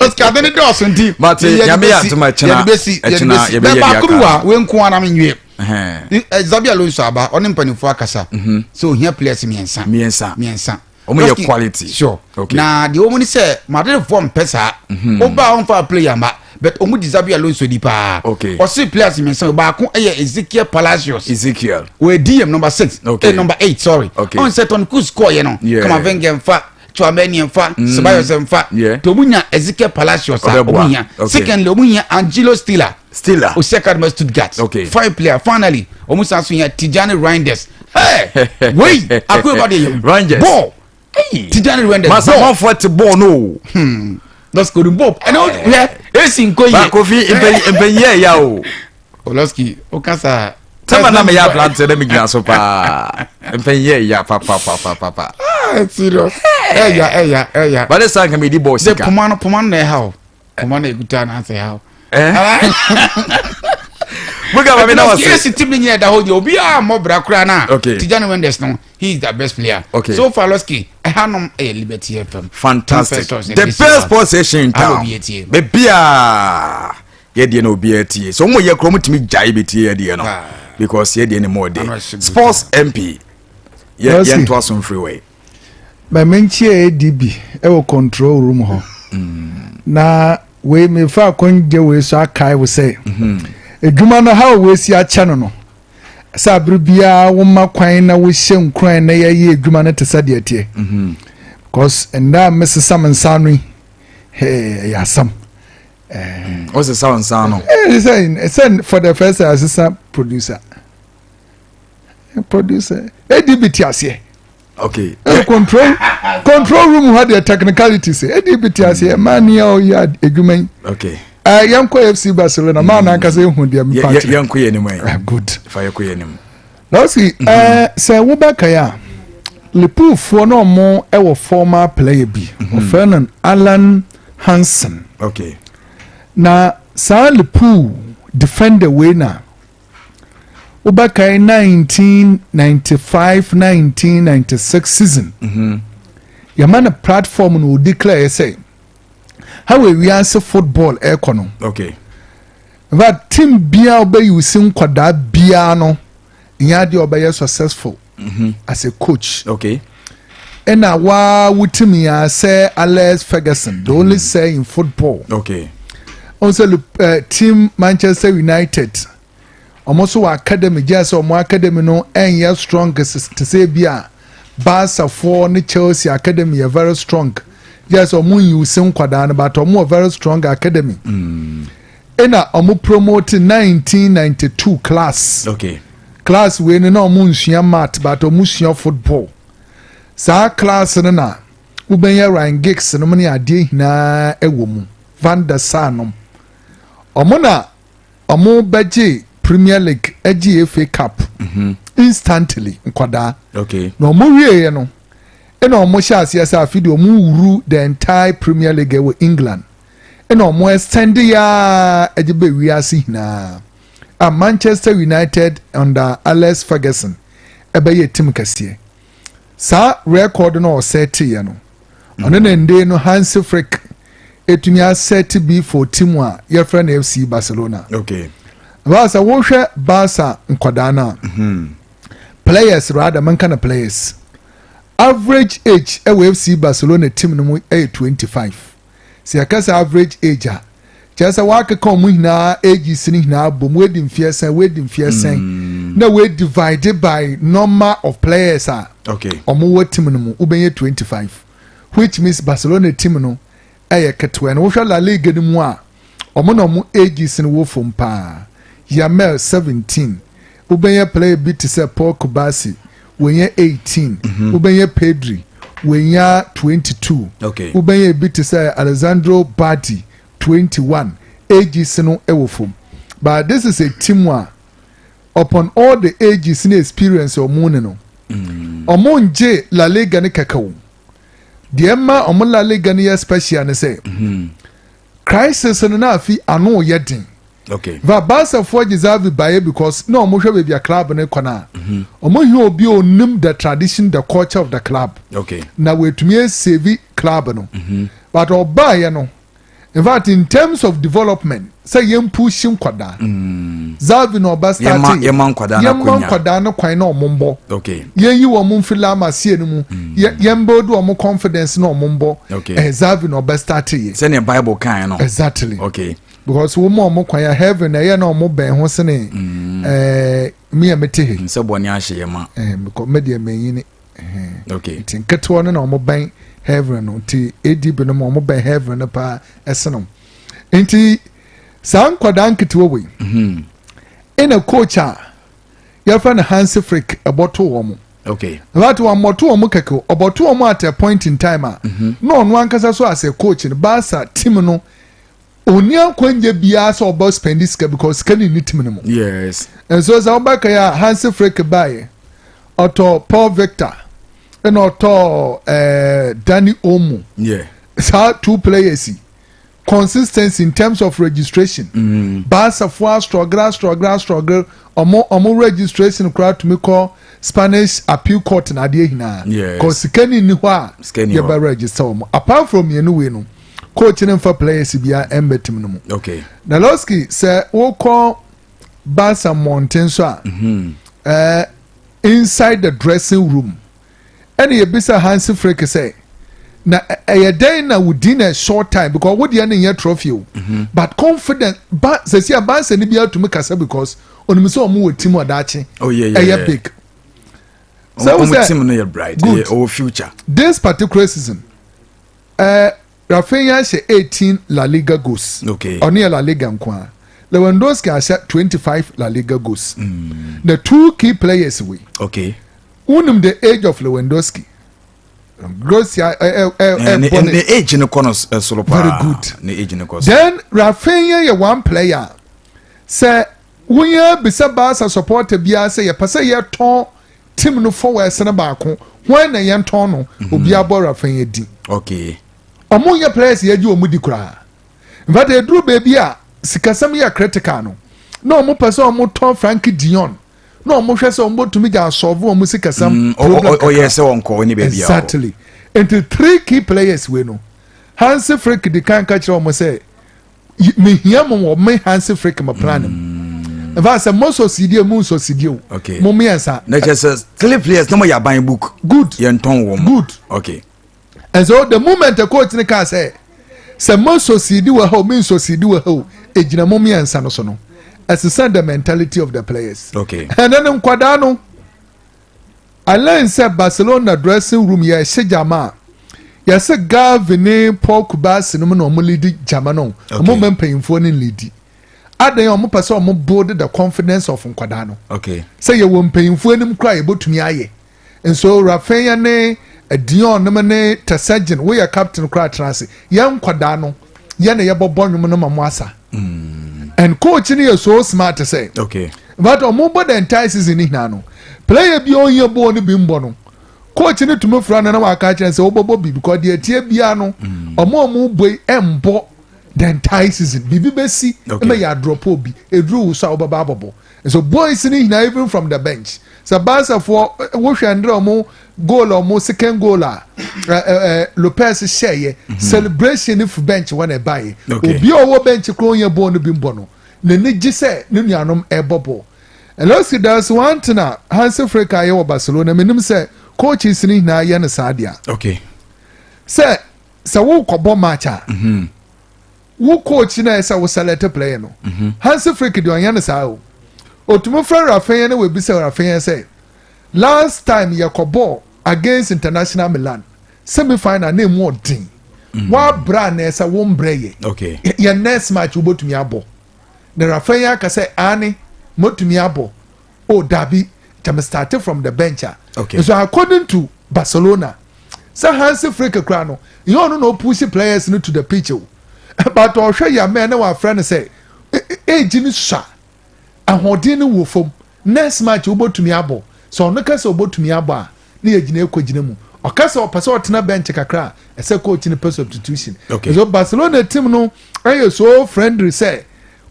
Oscar ade ne dɔɔso nti. Mate nyame yɛ adom ɛkyena ɛkyena yɛbɛyɛ deɛ aka. Baako bi wɔ wei nko ara menwie. Xabi Alonso aba ɔne mpanimfoɔ akasa mhm. sɛ ohia players mmiɛnsa. Mmiɛnsa. Mmiɛnsa. Wɔn yɛ quality. Sure. Okay. Na deɛ wɔn ni sɛ Madridfoɔ mpɛ saa. Ɔba a wɔnfa player ma but wɔn di Xabi Alonso di paa. Okay. Ɔsi players mmiɛnsa baako yɛ Ezekiel Palacios. Ezekiel. Wɔyɛ DM number six. Okay. Eh, number eight sorry. Okay. Ɔn sɛ Toni Kroos kɔɔ yɛ no. Yeah. Camavinga nfa. Tchouameni nfa. Ceballos nfa. Yeah. To wɔn nya Ezekiel Palacios a Ɔbɛboa. wɔn nya. Okay. Secondly wɔn nya Angelo Stiller. Stiller. Osi Academy Stuttgart. Okay. Fine player. Finally wɔn san so nya Tijani Reinders. Hey, wei akoyɛ ba de yɛ. Rangers. Ball. Tijani Reinders. Masa Ball. amanfoɔ te bɔɔl no o. Lɔski odi ball. Ɛna o hwɛ esi nko yie. Kofi mpanyin yɛ ya o. Lɔski o kasa. Sɛma na meyɛ aberanteɛ na megyina so paa. Mpanyin yɛ ya papapapapa. Ah, serious. Ɛya ɛya ɛya. Bade saa nka medi bɔɔl Sɛ sika. poma no poma no na ɛha o. Poma no ekuta na asɛ ha o. Muga maame na Lɔski wase. esi team ni nyɛ da hɔ deɛ obiara mmɔ bra koraa na. Okay. Tijani Reinders no he is the best player. Okay. So far Lɔski ɛhanom ɛyɛ Liberty FM. Fantastic. First The best sports station in town. Obi etie. Bebia. Yɛdeɛ na obiara tie. So wɔn yɛ kuro wɔn tumi gyae bɛtie yɛdeɛ no. Ah. Because yɛdeɛ ne mu ɔde. Ano ɛhyɛ Sports MP. Yɛ Lɔski. yɛn to aso mfiri wɔ yi. Ma menkyia ADB ɛwɔ control room hɔ na wei mefa akɔngye wei so akae wo sɛ edwuma no ha wei si akyɛ no no sɛ abere biara woma kwan na wohyɛ nkuran na yɛyɛ edwuma no te sɛ deɛ teɛ because nnɛ a mesesa me nsa ano yi ɛyɛ asɛm. Ɔsesa wɔn nsa ano. Sɛ sɛ for the first time asesa producer ADB ti aseɛ. Okay. Control room hɔ deɛ technicalities ADB ti aseɛ maa ni a ɔyɛ edwuma yi. Okay. Yɛn kɔ FC Barcelona maa n'ankasa ehu deɛ Yɛ mpa yɛ kyerɛ. yɛn kɔ yɛn anim yi. Ah, good. Fa yɛ kɔ yɛn anim. Lɔsi sɛ wobɛka yi a Liverpoolfoɔ na ɔmo ɛwɔ former player bi ɔfrɛ no Alan Hansen. Na saa Liverpool defender wei na wobɛkae 1995 1996 season yɛma no platform no ɔdeclare sɛ how ewiase football ɛrekɔ no. In fact, team biara ɔbɛyi si nkwadaa biara no nyɛ adeɛ a ɔbɛyɛ successful as a coach. Ɛna waa wotumi a sɛ Alex Ferguson, the only sir in football. Ɔn sɛ team Manchester United ɔmo nso wɔ academy gye sɛ ɔmo academy no ɛnyɛ strong te sɛ bi a Barcafoɔ ne Chelsea academy yɛ very strong gye sɛ ɔmo nyi nkwadaa no, but ɔmo wɔ very strong academy. Ɛna ɔmo promote 1992 class. Class wei no na ɔmo nsua math but ɔmo sua football. Saa class no na wobɛnya Ryan Giggs nom ne adeɛ nyinaa ɛwɔ mu, Van der Sar nom. Ɔmo na ɔmo bɛgye Premier League, ɛgye FA Cup instantly nkwadaa. Na ɔmo wieɛ no ɛna ɔmo hyɛ aseɛ sɛ afi deɛ ɔmo wuru the entire Premier League ɛwɔ England, ɛna ɔmo extend yaa ɛgye bɛ wiase nyinaa a Manchester United under Alex Ferguson ɛbɛyɛ team kɛseɛ. Saa record no ɔsɛte no ɔno na nde no Hansi Flick etumi asɛte bi for team a yɛfrɛ no FC Barcelona. Baasa wohwɛ Barca nkwadaa no a players, rather menka na players average age ɛwɔ FC Barcelona team no mu ɛyɛ 25. Sɛ yɛka sɛ average age a, kyerɛ sɛ wakeka wɔn nyinaa ages no nyinaa bom, wɔadi mfeɛ sɛn, wɔadi mfeɛ sɛn, na wɔadi divided by number of players a wɔn wɔ team no mu, wobɛnyɛ 25, which means Barcelona team no ɛyɛ ketewa. No wohwɛ La Liga no mu a, wɔn na wɔn ages no wɔ fam paa. Yamal 17, wobɛnyɛ player bi te sɛ Paul Cubarsi wɔnyɛ 18, wobɛnyɛ Pedri wɔnya 22, wobɛnyɛ bi te sɛ Alessandro Balde 21. Ages no ɛwɔ fam, but this is a team a upon all the ages ne experience ɔmo ne no ɔmo ngye La Liga ne kɛkɛ o. Deɛ ɛma ɔmo La Liga no yɛ special ne sɛ crisis no na afi ano yɛ den. Va Barcafoɔ gye Xavi baeɛ because na wɔn hwɛ baabi a club no kɔ no a, wɔn hia obi a onim the tradition, the culture of the club. Na wɔatumi asave club no. But ɔbaeɛ no, in fact, in terms of development, sɛ yɛn push nkwadaa. Xavi na ɔba start. Yɛma nkwadaa no Yɛma akonya. nkwadaa no kwan na wɔn mbɔ. Yɛnyi wɔn mfiri La Masia no mu. Yɛn build wɔn confidence na wɔn mbɔ. Xavi na ɔba start yɛ. Sɛnea Bible kan no. Exactly. Because wɔn a wɔn kwan ya heaven ɛyɛ na wɔn bɛn ho sene mi a mete he. Sɛ bɔne ahyɛ yɛ ma. Because me deɛ mɛnyini. Nti nketewa no na wɔn bɛn heaven no, nti adb no ma wɔn bɛn heaven no paa ɛsene wɔn. Nti saa nkwadaa nketewa wei ɛna coach a yɛfrɛ no Hansi Flick ɛbɔto wɔn. But wɔn mmɔto wɔn kɛkɛ, ɔbɔto wɔn at a point in time a na ɔno ankasa so as a coach no, Barca team no oni akwanya biara sɛ ɔbɛ spend sika because sika ne ni team no mu. Nso sɛ ɔbɛka yɛ a, Hansi Flick baeɛ, ɔtɔ Paul Victor ɛna ɔtɔ Dani Olmo. Saa two players yi, consistency in terms of registration, Barcafoɔ struggle, struggle, struggle. Ɔmo registration koraa tumi kɔ Spanish appeal court na adeɛ nyinaa. Kɔ sika ni ni hɔ a Sika ni hɔ. yɛbɛ register wɔn. Apart from mmienu wei no, coach ne nfa players bia ɛmbɛ team no mu. Na Lɔski, sɛ wokɔ Barca mmɔnten so a, inside the dressing room ɛna yɛbisa Hansi Flick sɛ na ɛyɛ dɛn na within a short time, because wo deɛ ne nyɛ trophy o, but confident ba sɛsi a Barca ni bi atumi kasa because onim sɛ ɔmo wɔ team ɔdaakye. Oh, ɛyɛ big. Sɛ wo ɔmo team no yɛ bright. Good. Ɛyɛ ɔwɔ future. This particular season, Raphinha hyɛ 18 La Liga goals. Ɔno yɛ La Liga nko a. Lewandowski ahyɛ 25 La Liga goals. The two key players wei, wonim the age of Lewandowski? Grosia ɛ ɛ ɛ Ne ɛbɔ ne age no kɔ no soro paa. Very good. Ne age no kɔ soro. Then Raphinha yɛ one player sɛ wonyɛ bisa Barca supporter biara sɛ yɛpɛ sɛ yɛtɔn team no forwards no baako, wɔn na yɛntɔn no, obiara bɔ Raphinha din. Ɔmo nyɛ players yɛgye wɔn di koraa. In fact, eduru beebi a sikasɛm yɛ critical no, na ɔmo pɛ sɛ ɔmo tɔn Frenkie de Jong na ɔmo hwɛ sɛ ɔmo bɛtumi gya asolve ɔmo sikasɛm problem ɔyɛ kakra. Sɛ ɔnkɔ ne baabi a ɔkɔ. Exactly. Nti three key players wei no, Hansi Flick di kan ka kyerɛ ɔmo sɛ mehia mo wɔ me Hansi Flick mo plan mu. In fact, sɛ mo sɔsidie mu nsɔsidie o, mo mmiɛnsa. Na kyerɛ sɛ three players na mo yɛ aban book. Good. Yɛntɔn wɔn. Good. And so the moment the coach ne kaa sɛ mo sɔsidi wɔ ha o, mi nsɔsidi wɔ ha o, egyina mo mmiɛnsa no so no, ɛsesa the mentality of the players. Ɛnɛ no nkwadaa no, I learn sɛ Barcelona dressing room yɛ ɛhyɛ gyama a yɛsɛ Gavi ne Paul Cubarsi no mu na ɔmo lead gyama no. Ɔmo mma mpanyinfoɔ no lead adan a ɔmo pɛ sɛ ɔmo build the confidence of nkwadaa no sɛ yɛwɔ mpanyinfoɔ anim koraa yɛbɛtumi ayɛ. Nso Raphinha ne Dion nom ne Ter Stegen, woyɛ captain koraa tena ase, yɛn nkwadaa no yɛn na yɛbɔbɔ nnwom no ma mo asa. And coach no yɛ so smart sɛ but ɔmo bɔ the entire season ni nyinaa no, player bi a ɔnyɛ bɔɔl no bi mbɔ no, coach no tumi fura no na waka kyerɛ sɛ wobɔbɔ bi because deɛ tie biara no, ɔmo a ɔmo bɔ yi ɛmbɔ the entire season, biribi bɛsi ɛmɛ yɛ adrop obi eduru wusu a wɔbɛba abɔbɔ. So boys ni nyinaa, even from the bench, sɛ Barcafoɔ wohwɛ ndrɛ ɔmo goal a ɔmo second goal a ɛ ɛ Lopez hyɛɛyɛ, celebration ni fi bench wɔn ɛba yɛ. Obi a ɔwɔ bench kuro yɛ bɔɔl no bi mbɔ no, n'ani gye sɛ ne nuanom ɛbɔ bɔɔl. Ɛlɔsi there's one thing a Hansi Flick ayɛ wɔ Barcelona, menim sɛ coaches ni nyinaa yɛ no saa deɛ sɛ wokɔbɔ match a, wo coach na ɛsɛ wo select player no. Hansi Flick deɛ, ɔnyɛ no saa o. Otumi fɛ Raphinha no, webisa Raphinha sɛ last time yɛkɔbɔ against International Milan semi final na emu ɔden, wabra na ɛsɛ wo mbrɛ yɛ yɛ next match wobɛtumi abɔ. Na Raphinha aka sɛ ane motumi abɔ o, dabi, kyɛm start from the bench a. So according to Barcelona, sɛ Hansi Flick kura no yɛn, ɔno na ɔpush players no to the pitch o, but ɔhwɛ Yamal na wafrɛ no sɛ age no sua, ahoɔden no wɔ fam, next match wobɛtumi abɔ. Sɛ ɔno kasa wobɛtumi abɔ a, ne yɛ gyina ekɔ gyina mu. Ɔkasa ɔpɛ sɛ ɔtena bench kakra a, ɛsɛ coach no pɛ substitution. So Barcelona team no ɛyɛ so friendly sɛ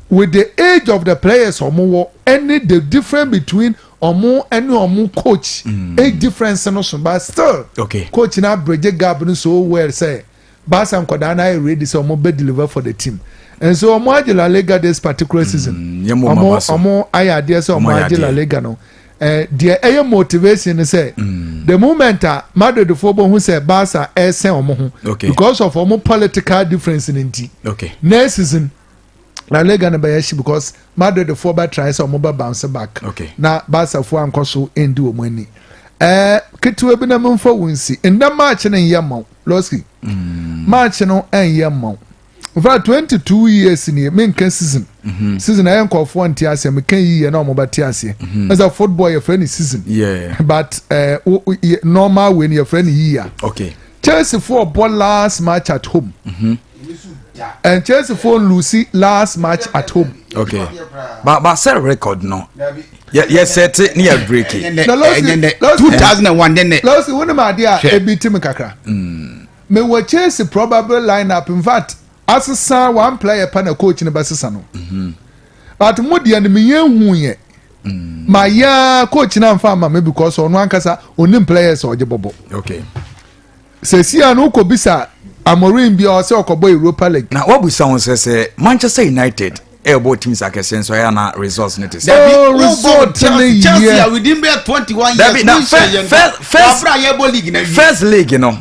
With the age of the players ɔmo wɔ ɛne the difference between ɔmo ɛne ɔmo coach, age difference no so, but still coach na bridge gap no so well sɛ Barca nkwadaa na ayɛ ready sɛ ɔmo bɛ deliver for the team, and so ɔmo agye La Liga this particular season. Yɛ mo ɔmo maba so. Ɔmo ayɛ adeɛ sɛ Ɔmo ɔmo ayɛ agye La adeɛ. Liga no. Deɛ ɛyɛ motivation ni sɛ the moment a Madrid fo bɔ ho sɛ Barca ɛsɛn ɔmo ho because of ɔmo political difference ne nti, next season La Liga no bɛyɛ hye because Madrid fo bɛ try sɛ ɔmo bɛ bounce back na Barca fo ankɔ so ndi wɔn ani. Ketewa bi na mo nfa wɔn si ndɛ, match no nyɛ ma wo, Lɔski. Match no nyɛ ma wo. In fact, 22 years ni mi nka season. Season ɛyɛ nkɔfoɔ nte aseɛ, mi ka yiyɛ na ɔmo bɛ te aseɛ. Ɛsɛ football yɛ fɛ ni season, but normal way ni yɛ fɛ ni yiyɛ. Chelsea fo bɔ last match at home and Chelsea fo lose last match at home. Okay, but sɛ record no yɛ set ne yɛ break. Na Lɔsi- 2001 nɛ. Lɔsi, wɔn mu adeɛ a Hwɛ. ebi ti mi kakra. Me wɔ Chelsea probable line up. In fact, asesa one player pa na coach ne bɛ sesa no. But mo deɛ no, mi yɛn hu yɛ. Ma yaa coach na nfa ama mi because ɔno ankasa onim players a ɔgye bɔbɔ. Sɛsi a no, wokɔ bisa Amorim bi a ɔsɛ ɔkɔbɔ Europa League. Na wabusa wɔn sɛ Manchester United ɛɛbɔ teams akɛseɛ nso, ɛyɛ na results ne te sɛ. Oh, result ne Chelsea yɛ. a within bɛyɛ 21 years Dabi, na mo nhyɛ yɛn first wabra yɛbɔ league na wie. First league no,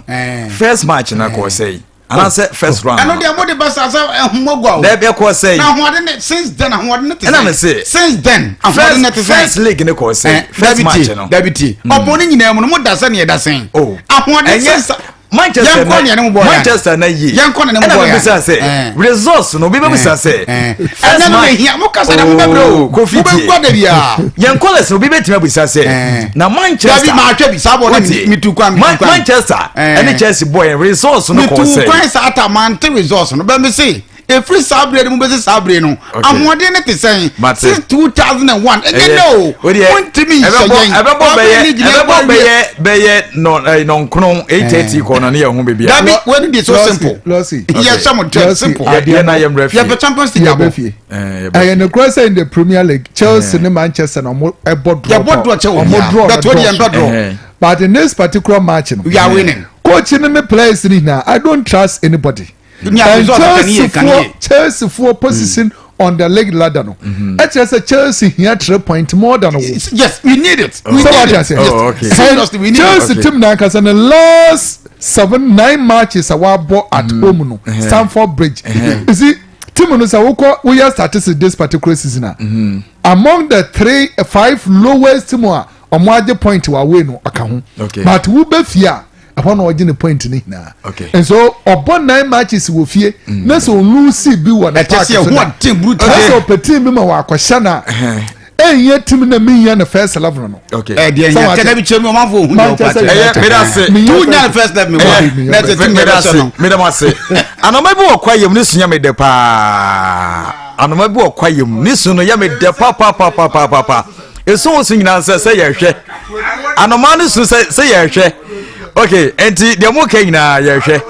first match na kɔ sɛ yi anaasɛ first round Ɛno no. deɛ mo de ba sa sɛ ɛhomɔgua o. Dabi, ɛkɔ sɛ yi. Na ahoɔden ne since then, ahoɔden ne te Ɛna sɛn? me se, Since then, ahoɔden ne first te sɛn? First league ne kɔ sɛ first Dabi match tie, no. dabi tie, ɔbɔ ne nyinaa mu no, mo da sɛ ne yɛ da sɛn? Oh. Ahoɔden Ɛnyɛ since Manchester yɛnkɔ na nea ne mo bɔ yɛn. Manchester na yie. Yɛnkɔ nea ne mo Ɛna bɔ yɛn. mebisa sɛ results no, obi bɛbisa sɛ first Ɛnɛ no match. mehia mo kasa na mo bɛbrɛ o. Oh, Kofi Mo tie. bɛgua da biara. Yɛn kɔlɛs no, obi bɛtumi abisa sɛ na Manchester Dabi, maa hwɛ bi saa bɔ na Wotie. mi tu kwan, mi tu kwan. Manchester ɛne Chelsea bɔ yɛn, results no kɔ Mi tu sɛ. kwan saa ta, mante results no bɛn mi se efiri saa bere no mu bɛsi saa bere no, ahoɔden ne te sɛn? Mate. Since 2001, ɛnyɛ ne o, Wodeɛ, mo ntumi nhyɛ ɛbɛbɔ yɛn. ɛbɛbɔ Wabere bɛyɛ ne gyina ɛbɛbɔ ɛbɔ awie. bɛyɛ nɔnkron 8:30 kɔ no ne yɛ ho baabi a. Dabi, wɛni de so Lɔsi, simple. Lɔsi. Yɛ hyɛ mo twɛ Lɔsi, simple. Yɛ na yɛ mmerɛ fie. Yɛpɛ Champions League Yɛ bɛ abɔ. fie. Yɛbɛ Ɛyɛ fie. ne kura sɛ in the Premier League, Chelsea ne Manchester na ɔmo ɛbɔ draw. Yɛbɔ draw kyɛ wɔ Ɔmo bia. draw But na wo deɛ draw. yɛmpɛ draw. But in this particular match no, We are winning. coach ne ne players ni nyinaa, I don't trust anybody. Ní a And result kan Chelsea yie, kan foɔ yie. Chelsea foɔ position on the league ladder no, ɛkyerɛ sɛ Chelsea hia 3 point more than wo. Yes, we need it, we So need what it. I say? Yes. Oh, okay. Seriously, we need it. Chelsea team na ankasa ne last seven nine matches a wabɔ at home no, Stamford Bridge, you see team no sɛ wokɔ woyɛ statistics this particular season a, among the three five lowest team a ɔmo agye point wɔ away no, ɔka ho. But wobɛ fie a, ɛhɔ na ɔgye ne point ne nyinaa. And so ɔbɔ nine matches wɔ fie na sɛ ɔlose bi wɔ ne Ɛkyɛ park sɛ so ɛho da ɔden brutal. ɛsɛ ɔpɛ team bi ma wɔ akɔhyɛ na ɛnyɛ team na mi nya ne first 11 no. Ɛ deɛ Sɛ nya wate- kɛdɛ bi kyerɛ mi, ɔmanfo ohun deɛ Manchester ɔpa Ɛyɛ, meda ase. Mi Tu nya nya first eleven mi Ɛyɛ, wɔ mi na nya ɛsɛ first team meda yɛ bɛ ase hyɛ no. Meda mo ase. Anoma bi wɔ kwa yam ne su yɛ me dɛ paa. Anoma bi wɔ kwa yam ne su no yɛ me dɛ papapapapapa. Esu wo so nyinaa sɛ yɛhwɛ anoma no su sɛ yɛhwɛ. Okay, nti deɛ mo ka nyinaa, yɛhwɛ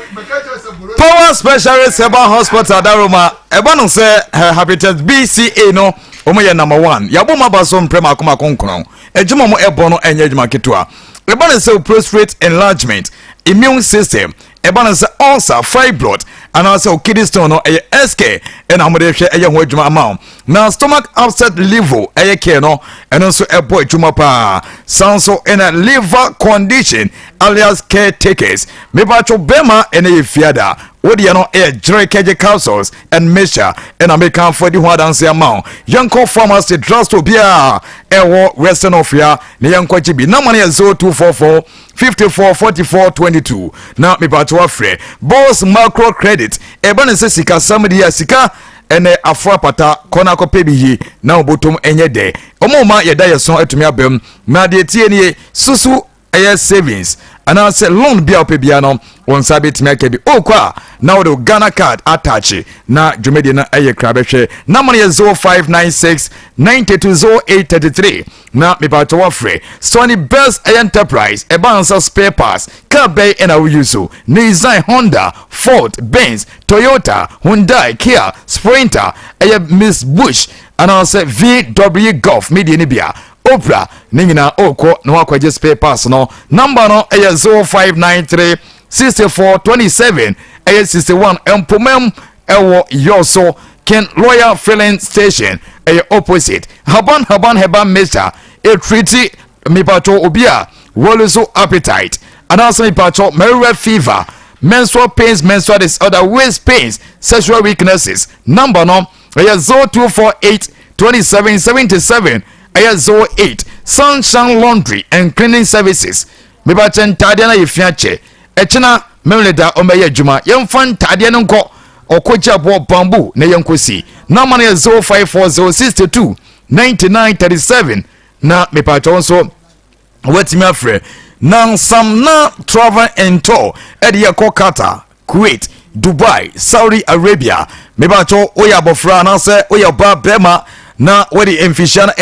Power Specialist Herbal Hospital Daroma. Ɛba no sɛ hepatitis BCA no, wɔn yɛ number one. Yɛabɔ mu aba so mprɛ mako mako nkron. Adwuma mo ɛbɔ no ɛnyɛ adwuma ketewa. Ɛba no sɛ prostate enlargement, immune system, ɛba no sɛ ulcer, fibroid anaasɛ kidney stone no, ɛyɛ SK ɛna wɔde hwɛ ɛyɛ ho adwuma ama wo. Na stomach upset liver ɛyɛ care no, ɛno nso ɛbɔ adwuma paa. San so ɛna liver condition alias caretakers. Mepatwo bɛrima, ɛna yɛ fiada wodeɛ no ɛyɛ gyere kɛgye capsules and mixture ɛna mekamfo di ho adanse ama wo. Yɛnkɔ pharmacy, drugstore biaa ɛwɔ Western Ofia na yɛnkɔgye bi. Nama no yɛ 0244 54 44 22 na mepatwo afrɛ Bos Macro Credit. Ɛba ne sɛ sikasɛm deɛ a, sika ɛnɛ afo apata kɔ no akɔpɛ bi yi na wobotom ɛnyɛ dɛ. Ɔmo ma yɛda yɛ so atumi abam na deɛ tie nie susu. Ɛyɛ savings anaasɛ loan bi a wopɛ biara no, wɔn nsa bɛtumi aka bi. Okɔ a, na wode Ghana Card attach na dwumadie no ɛyɛ kra bɛhwɛ. Nama no yɛ 0596 920833 na mepatɔ wɔfrɛ Sony Best ɛyɛ Enterprise. Ɛba nsa spare parts, car bɛyi ɛna woyi so: Nissan, Honda, Ford, Benz, Toyota, Hyundai, Kia, Sprinter, ɛyɛ Mitsubishi anaasɛ VW Golf, media no bia Opra ne nyinaa, ɔrekɔ na wakɔgye spare parts no. Number no ɛyɛ 0593 64 27 ɛyɛ 61. Mpomam ɛwɔ Yɔso Ken Royal Filling Station, ɛyɛ opposite Haban Haban Herbal Mixture. Ɛtreat mipatɔ obi a wɔle so appetite anaasɛ mipatɔ malaria, fever, menstrual pains, menstrual disorder, waist pains, sexual weaknesses. Number no ɛyɛ 0248 27 77 ɛyɛ 08. Sunshine Laundry and Cleaning Services, mebakyɛ ntaadeɛ no yɛ fia kyɛ. Ɛkyena mɛmle da ɔmbɛyɛ adwuma, yɛmfa ntaadeɛ no nkɔ ɔkɔgye aboɔ bamboo na yɛnkɔsi. Number no yɛ 0540 62 99 37 na mepatwɛ nso watumi afrɛ. Na Nsamna Travel and Tour ɛde yɛkɔ Qatar, Kuwait, Dubai, Saudi Arabia. Mebatwɛ, woyɛ abɔfra anaasɛ woyɛ ɔbaa, bɛrima na wɔde mfihyia no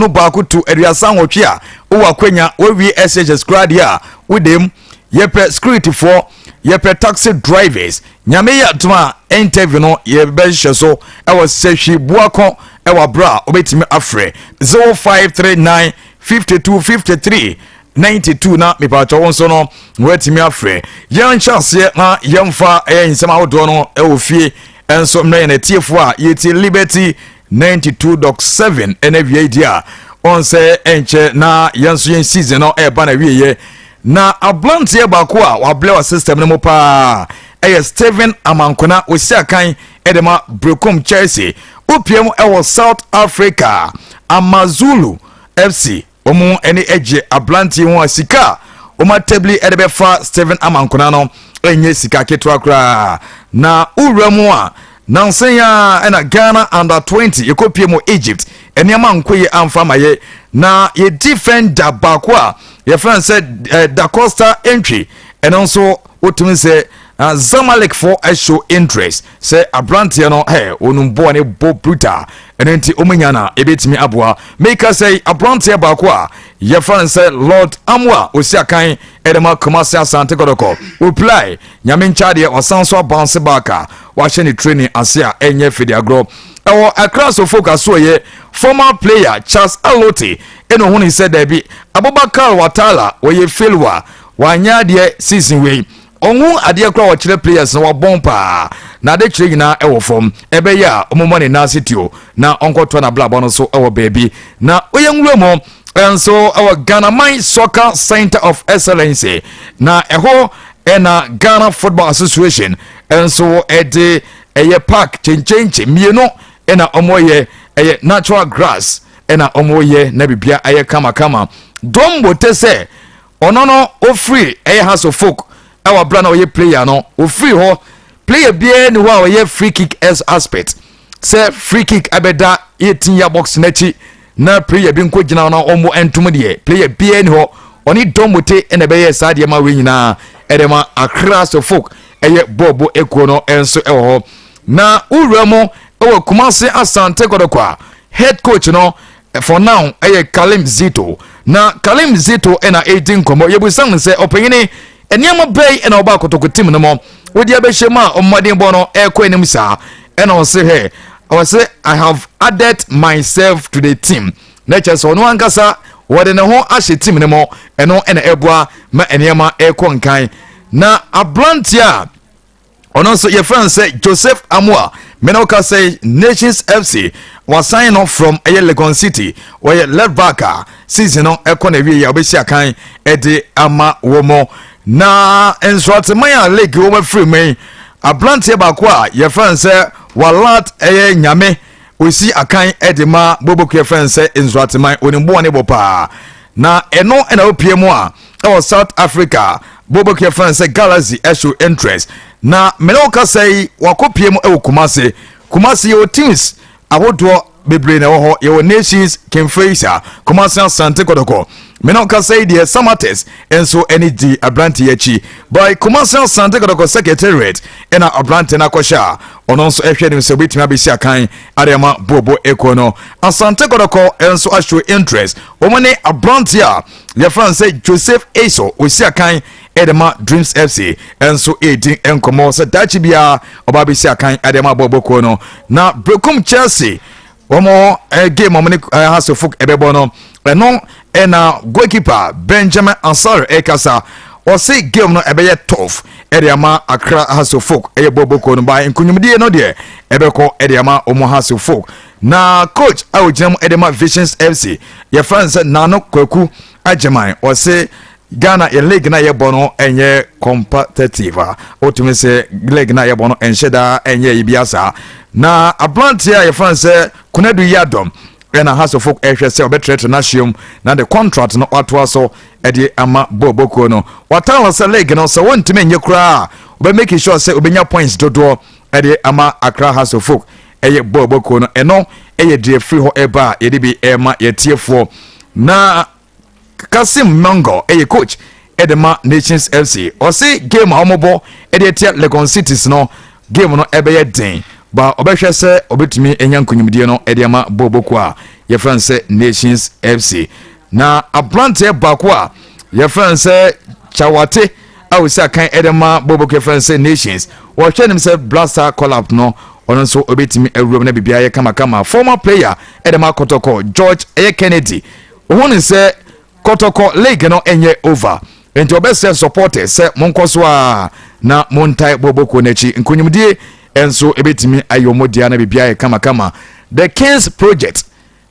21 to 38 a, wowɔ akwanya wawie SHS koraa deɛ a, wodem yɛpɛ securityfoɔ, yɛpɛ taxi drivers. Nyame yɛ atom a, interview no yɛbɛhyehyɛ so ɛwɔ Sɛhwi Buakɔ ɛwɔ aberɛ a wobɛtumi afrɛ 0539 52 53 92 na mepatwɛ wo nso no wɔatumi afrɛ. Yɛnhyɛ aseɛ na yɛmfa ɛyɛ nsɛm ahodoɔ no ɛwɔ fie ɛnso mmerɛ yɛn atiefoɔ a yɛtie Liberty 92.7 ɛna wie di a ɔn sɛ ɛnkyɛ na yɛn nso yɛn season no ɛreba na wieɛ. Na aberanteɛ baako a wablɛ wɔ system no mu paa ɛyɛ Steven Amankona. Osi akan ɛde ma Brekum Chelsea. Opiem ɛwɔ South Africa, Amazulu FC wɔn ani agye aberanteɛ ho a sika a wɔn atabili ɛde bɛfa Steven Amankona no ɛnyɛ sika ketewa koraa. Na wura mu a, nansan a ɛna Ghana under 20 yɛkɔpie mu Egypt, nneɛma nkɔ yi amfa ma yɛ. Na yɛ defender baako a yɛfrɛ no sɛ Dacosta Entry, ɛno nso wotumi sɛ Zamalek fo show interest sɛ aberanteɛ no ɛ onum bɔɔ ne bɔ brutal. Ɛno nti ɔmanya na ɛbɛtumi aboa. Meka sɛ aberanteɛ baako a yɛfrɛ no sɛ Lord Amoa, osi akan ɛde ma Kumase Asante Kɔtɔkɔ, reply Nyame nkyadeɛ, ɔsan so abounce back a wahyɛ ne training ase a ɛnyɛ fidi agorɔ. Ɛwɔ Accra so folk asoɔyɛ former player Charles Alote ɛna ohun sɛ daabi, Abubakar Watala wɔyɛ failure, wanyɛ adeɛ season wei. Ɔho adeɛ koraa wɔkyerɛ players no wabɔn paa na ade kyerɛ nyinaa ɛwɔ fam. Ɛbɛyɛ a ɔmomɔ ne nan ase tio na ɔnkɔtɔ n'abrabɔ no so ɛwɔ baabi. Na oyɛ nwura mu nso ɛwɔ Ghana Man Soccer Center of Excellence, na ɛhɔ ɛna Ghana Football Association nso ɛde ɛyɛ park kyenkyenkye mmienu ɛna ɔmoyɛ, ɛyɛ natural grass ɛna ɔmoyɛ na bibia ɛyɛ kamakama. Dɔm bote sɛ ɔno no ofiri ɛyɛ Hearts of Oak ɛwɔ abira na ɔyɛ player no, ofiri hɔ player biara ni hɔ a ɔyɛ free kick aspect sɛ free kick abɛda 18 yard box n'akyi na player bi nko gyina na ɔmo ntom deɛ, player biara ni hɔ. Ɔne Dɔm bote ɛna ɛbɛyɛ saa deɛ ma wei nyinaa ɛde ma Accra Hearts of Oak ɛyɛ bɔɔbo ekuo no nso ɛwɔ hɔ. Na wura mu ɛwɔ Kumase Asante Kɔtɔkɔ a, head coach no for now ɛyɛ Kalim Zito. Na Kalim Zito ɛna ɛredi nkɔmmɔ. Yɛbusa no sɛ ɔpanyini nneɛma bɛyi ɛna ɔba Akɔtɔkɔ team no mu wodi abɛhyɛ mu a ɔmmɔden bɔ no ɛrekɔ anim saa. Ɛna ɔse hɛ, ɔse, "I have added myself to the team." Na kyerɛ sɛ ɔno ankasa wɔde ne ho ahyɛ team no mu. Ɛno ɛna ɛboa ma nneɛma ɛrekɔ nkan. Na aberanteɛ a ɔno nso yɛfrɛ no sɛ Joseph Amoa, mene woka sɛ Nations FC wasan no from ɛyɛ Legon City, wɔyɛ left back a season no ɛkɔ na wie a wɔbɛsi akan ɛde ama wɔ mo. Na Nsoateman a league wɔn afiri mu yi, aberanteɛ baako a yɛfrɛ no sɛ Walat ɛyɛ Nyame, osi akan ɛde ma boboko, yɛfrɛ no sɛ Nsoateman, onim bɔɔ ne bɔ paa. Na ɛno ɛna opie mu a ɛwɔ South Africa, boboko yɛfrɛ no sɛ Galaxy ɛshow interest. Na mene wo kasa yi, wakɔpie mu ɛwɔ Kumase. Kumase yɛwɔ teams ahodoɔ bebree na ɛwɔ hɔ. Yɛwɔ Nations, King Faisal, Kumase Asante Kɔtɔkɔ. Mene ɔkasa yi deɛ, Samatex nso ani di aberante yi akyi. By Kumasi Asante Kɔtɔkɔ Secretariat ɛna aberante no akɔhyɛ a ɔno nso ɛhwɛ anim sɛ obɛtumi abɛsi akan ade ama bobo ekuo no. Asante Kɔtɔkɔ nso ashow interest, wɔn ne aberante a yɛfrɛ no sɛ Joseph Eso, osi akan ɛde ma Dreams FC, nso ɛredi nkɔmmɔ sɛ daakye biara ɔba abɛsi akan ɛde ama bobo kuo no. Na Brekum Chelsea wɔn game wɔn ne Hasofok ɛbɛbɔ no, ɛno ɛna goalkeeper Benjamin Asare ɛkasa, ɔse game no ɛbɛyɛ tough ɛde ama Accra Hasofok ɛyɛ bɔbɔkuo no ba, nkunyimdie no deɛ ɛbɛkɔ ɛde ama wɔn Hasofok. Na coach a ogyina mu ɛde ma Visions FC, yɛfrɛ no sɛ Nano Kwaku Agyeman, ɔse Ghana yɛ league na yɛbɔ no ɛnyɛ competitive a wotumi sɛ league na yɛbɔ no ɛnhyɛ daa ɛnyɛ yi bia saa. Na aberanteɛ a yɛfrɛ no sɛ Konadu Yadom ɛna Hasofok ɛhwɛ sɛ ɔbɛtrɛtrɛ n'ahyeɛm na de contract no watoa so ɛde ama bɔɔbɔkuo no. Watan wɔ sɛ league no sɛ wɔntumi nyɛ koraa, ɔbɛ make sure sɛ ɔbɛnya points dodoɔ ɛde ama Accra Hasofok ɛyɛ bɔɔbɔkuo no. Ɛno ɛyɛ deɛ firi hɔ ɛba a yɛde bi ɛma yɛtiefoɔ. Na Kasim Mango ɛyɛ coach ɛde ma Nations FC, ɔse game a wɔbɔ ɛde atia Legon Cities no, game no ɛbɛyɛ den ba, ɔbɛhwɛ sɛ ɔbɛtumi anya nkonimdie no ɛde ama bɔɔbɔkuo a yɛfrɛ no sɛ Nations FC. Na aberanteɛ baako a yɛfrɛ no sɛ Chawate a osi akan ɛde ma bɔɔbɔkuo yɛfrɛ no sɛ Nations, wɔhwɛ nim sɛ Blaster call-up no, ɔno nso ɔbɛtumi awuram na biribiara yɛ kamakama. Former player ɛde ma Kɔtɔkɔ, George ɛyɛ Kennedy, ohun ne sɛ Kɔtɔkɔ league no ɛnyɛ over, nti ɔbɛsɛ supporters sɛ monkɔ so a na montae bɔbɔkuo n'akyi, nkonyimdie nso ɛbɛtumi ayɛ ɔmo dea na biribiara yɛ kamakama. The Kings Project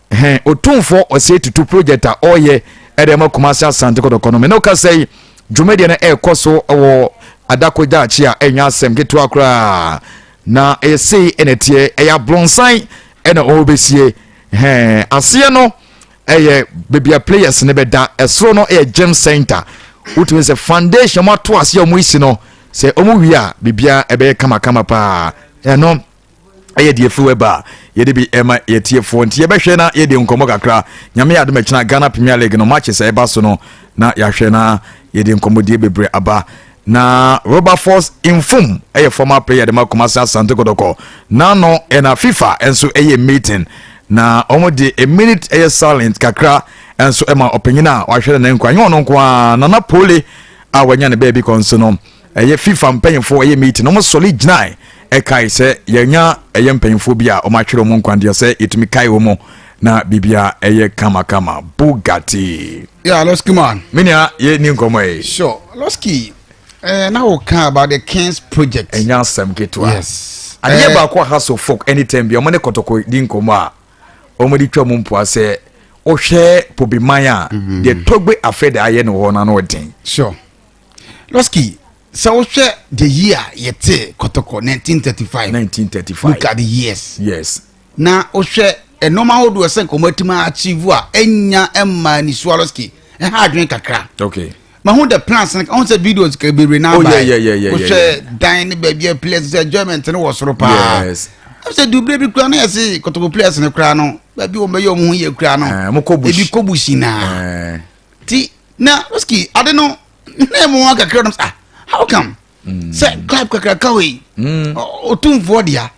hɛn Otumfoɔ Ɔsɛ Tutu project a ɔreyɛ ɛde ma Kumase Asante Kɔtɔkɔ no, mene kasa yi, dwumadie no ɛrekɔ so wɔ Adako Daakye a ɛnyɛ asɛm ketewa koraa na ɛyɛ sei ɛna ɛteɛ. Ɛyɛ ablonsan ɛna ɔrebɛsie hɛn aseɛ no, ɛyɛ baabi a players no bɛda. Ɛsoro no ɛyɛ gym center. Wotumi sɛ foundation ɔmo ato aseɛ a ɔmo esi no, sɛ ɔmo wie a, biribiara ɛbɛyɛ kamakama paa. Ɛno ɛyɛ deɛ firi wɛba a yɛde bi ɛma yɛtiefoɔ, nti yɛbɛhwɛ na yɛde nkɔmmɔ kakra. Nyame yɛ adom, akyina Ghana Premier League no matches a ɛba so no na yɛahwɛ na yɛde nkɔmmɔdie bebree aba. Na Robertforce Infum ɛyɛ former player de ma Kumasi Asante Kɔtɔkɔ nano, ɛna FIFA nso ɛyɛ meeting na wɔn de a minute ɛyɛ silent kakra nso ɛma ɔpanyin a wahwɛ ne nkwa nyɛ ɔno nko ara, Nana Pole a wanya ne baabi kɔ nso no. Ɛyɛ FIFA mpanyinfoɔ ɛyɛ meeting na wɔn sɔre gyinae ɛkae sɛ yɛnya ɛyɛ mpanyinfoɔ bi a wɔn atwerɛ wɔn nkwa deɛ sɛ yɛtumi kae wɔn na biribia ɛyɛ kamakama. Bugatti. Yeah, Losky man. Menua, yɛ ni nkɔmɔ yi. Sure, Losky. Now we can about the Kings Project. Ɛnya asɛm ketewa. Yes. Adeɛ baako a Hearts of Oak anytime bi ɔmo ne Kɔtɔkɔ di nkɔmɔ a ɔmo de twa mu mpoa sɛ wohwɛ Pobiman a deɛ Togbe Afede ayɛ no hɔ no ano ɔden. Sure. Losky, sɛ wohwɛ the year yɛte Kɔtɔkɔ, 1935. 1935. Look at the years. Yes. Na wohwɛ ɛnɔɔma ahodoɔ sɛ nkɔmɔ atumi achieve a ɛnya ɛma nisuo, Losky, ɛha adwene kakra. Mahu the plans no, ɔn sɛ videos ka bebree na aba. Wohwɛ dan ne baabi a players sɛ enjoyment no wɔ soro paa. Sɛ dubere bi kura no, yɛ se Kɔtɔkɔ players no kura no, baabi wɔn bɛyɛ wɔn ho yɛ kura no. Mo kɔ bush. Ebi kɔ bush naa. Ti na Losky, ade no na emu wɔn kakra no, ah, how come sɛ club kakraka wei otumfoɔ dea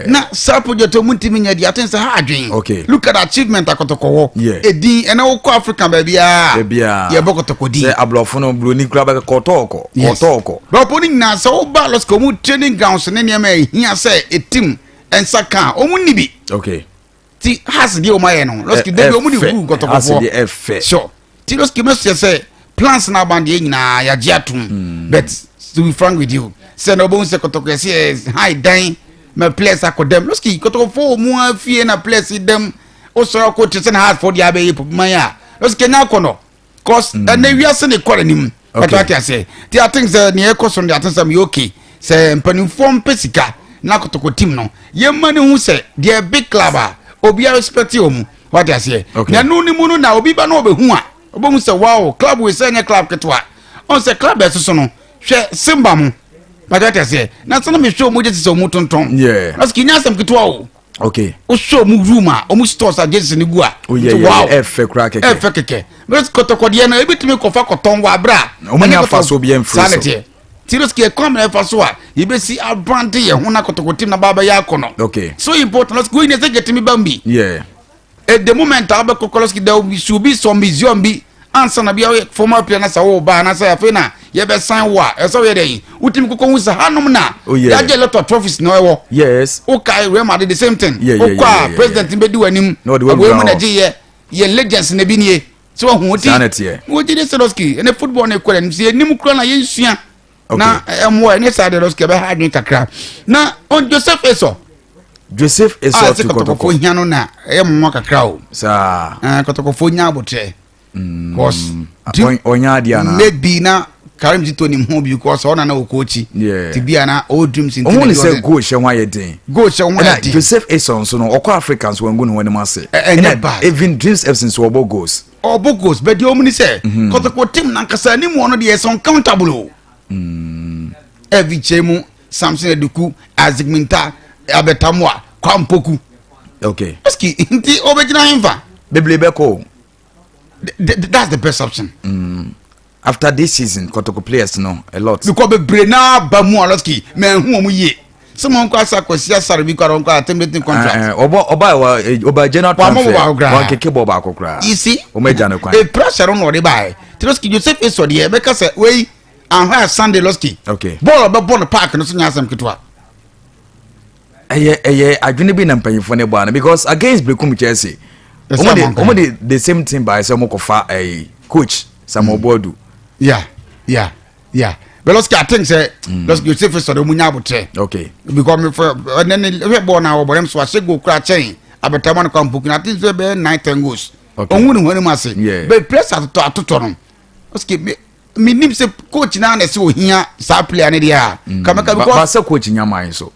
na saa project ɔmu ntumi nyɛ deɛ aten sɛ ha adwen? Look at achievement akɔtɔkɔ wɔ. Edin ɛna wokɔ Africa baabiaa Baabiara. yɛbɔ Kɔtɔkɔ din. Sɛ aborɔfo no, buroni kura bɛka kɔtɔɔkɔ. Kɔtɔɔkɔ. Bɛpɔ no nyinaa sɛ woba Lɔsika, ɔmu training grounds ne nneɛma a ɛhia sɛ ɛtim ɛnsa ka a, ɔmu nni bi. Ti has deɛ ɔmu ayɛ no, Lɔsika, dabi ɔmu de ɛfɛ. gu Has Kɔtɔkɔfoɔ. deɛ ɛfɛ. Sure, ti Lɔsika, mɛsɛ sɛ plans na aban deɛ nyinaa yɛagye atom, but to be frank with you, sɛ na wobɛhu sɛ Kɔtɔkɔ yɛsɛ yɛ high dan ma players akɔ dɛm. Lɔsika, Kɔtɔkɔfoɔ wɔ mu afie na players yi dɛm wosɔrɔ akɔ te sɛ na hardfoɔ deɛ abɛyɛ popoman a, Lɔsika, nya akɔ no cause ɛnɛ wiase ne kɔ n'anim. Pɛtɛ ate aseɛ, ti I think sɛ nea ɛkɔ so no deɛ, ate sɛ meyɛ okay sɛ mpanimfoɔ mpɛ sika na Kɔtɔkɔ team no yɛmma ne hu sɛ deɛ big club a obiara respect wɔ mu, wate aseɛ. Na ɛno ne mu no na obi ba na ɔbɛhu a, ɔbɛhu sɛ wow, club wei sɛ ɛnyɛ club ketewa. Ɔn sɛ club ɛsoso no, hwɛ Simba mo, pɛtɛ ate aseɛ, na sɛ na mehwɛ ɔmo gye te sɛ ɔmo tontɔn. Na sɛ kenya asɛm ketewa o. Wosɔ ɔmo room a ɔmo stores a jersey no gu a. Oh, yeah, nti yeah, wow. yeah, ɛfɛ koraa kɛkɛ. Ɛfɛ kɛkɛ. Bɛs kɔtɔkɔdeɛ no ebi tumi kɔfa kɔtɔn wɔ abira. Ɔmo nya fa so bi ɛmfiri Saa so. na teɛ. Ti lɔski ɛkwan mi ɛfa so a yɛbɛsi abrande yɛn ho na kɔtɔkɔ team na ba bɛyɛ akɔ no. So important, lɔski wo nyɛ sɛ gɛtumi ba mu bi. At the moment a wobɛkɔ kɔlɔski, there will be, should be some museum bi ansa na bia woyɛ former player na sɛ wowɔ ba anaasɛ afei na yɛbɛsan wo a, ɛsɛ woyɛ dɛn, wotumi kɔkɔ hu sɛ hanom na yɛagye a lot of trophies na ɛwɔ. Wokae Real Madrid, the same thing. Wokɔ a, president bɛdi w'anim. Na ɔde w'awura Awei mu na hɔ. gye yɛ legends na bi nie sɛ wahu wo ti. Saa na ɛteɛ. Wogye de sɛ lɔski ɛne football no ɛkɔ n'anim sɛ yɛnim kora na yɛnsua na ɛmmoa ɛne saa deɛ, lɔski ɛbɛha adwene kakra na on Joseph Esɔ. Joseph a Esɔ sɛ tu kɔtɔkɔfoɔ Kɔtɔkɔ. hia no na ɛyɛ mmoa kakra o. Saa. Kɔtɔkɔfoɔ nya abotrɛ cause Ɔnya adeɛ anaa? Maybe na Karim Zito nim ho bi because ɔna na ɔkɔ akyi. Ti bia na ɔwɔ dreams nti Ɔmo na ne bi sɛ goal hyɛ ho ayɛ den. Goal hyɛ ho ayɛ Ɛna den. Joseph Esɔ nso no, ɔkɔ Africa nso wɔngu ne ho anim ase. Ɛnyɛ Ɛna bad. even Dreams FC nso ɔbɔ goals. Ɔbɔ goals, but deɛ ɔmu ni sɛ kɔtɔkɔ team nankasa anim wɔ no deɛ, ɛsɛ uncountable o. Ɛvi kyɛ mu Samson Eduku, Isaac Minta, Abɛtamoa, Kwampoku. Ɛski nti ɔbɛgyina hemfa? Bebree bɛkɔ o. That's the best option. After this season, Kɔtɔkɔ players no a lot. Because bebree naa ba mu a, lɔski mɛ nhu wɔn yie sɛ mo nkɔ asa Kwasi Asare bi kɔ a, ɔnkɔ terminating contract. Ɔbɔ ɔba wa ɔba general Wàá mọ̀ transfer. bọ̀ baako koraa. Wɔn keke bɔ baako koraa. You see. Wɔn agya no kwan. E pressure no na ɔde ba yɛ ti lɔski Joseph Esɔ deɛ, ɛbɛka sɛ wei ahwɛ a Sunday, lɔski bɔɔl ɔbɛbɔ no park no so nyɛ asɛm ketewa. Ɛyɛ adwene bi na mpanyinfoɔ ne bɔ ano because against Berekum Chelsea, Ɛsɛ wɔn de ama nkwan. wɔn de the same thing ba sɛ wɔn kɔfa ɛyi coach Samuel Boadu. Yeah, but lɔski, I think sɛ lɔski Joseph Esɔ de, ɔmu nya abotire. Because mi fɛ ɛnɛ ne hwɛ bɔɔl na wɔbɔ ɛm so ahyɛ goal kura kyɛn abɛtama no Kwampoku na I think sɛ bɛyɛ 9, 10 goals. Ɔnhu ne ho anim ase. But players atotɔ atotɔ no, lɔski mi nim sɛ coach naa na ɛsɛ ohia saa player ne deɛ a kamaka because ba sɛ coach nyaman so.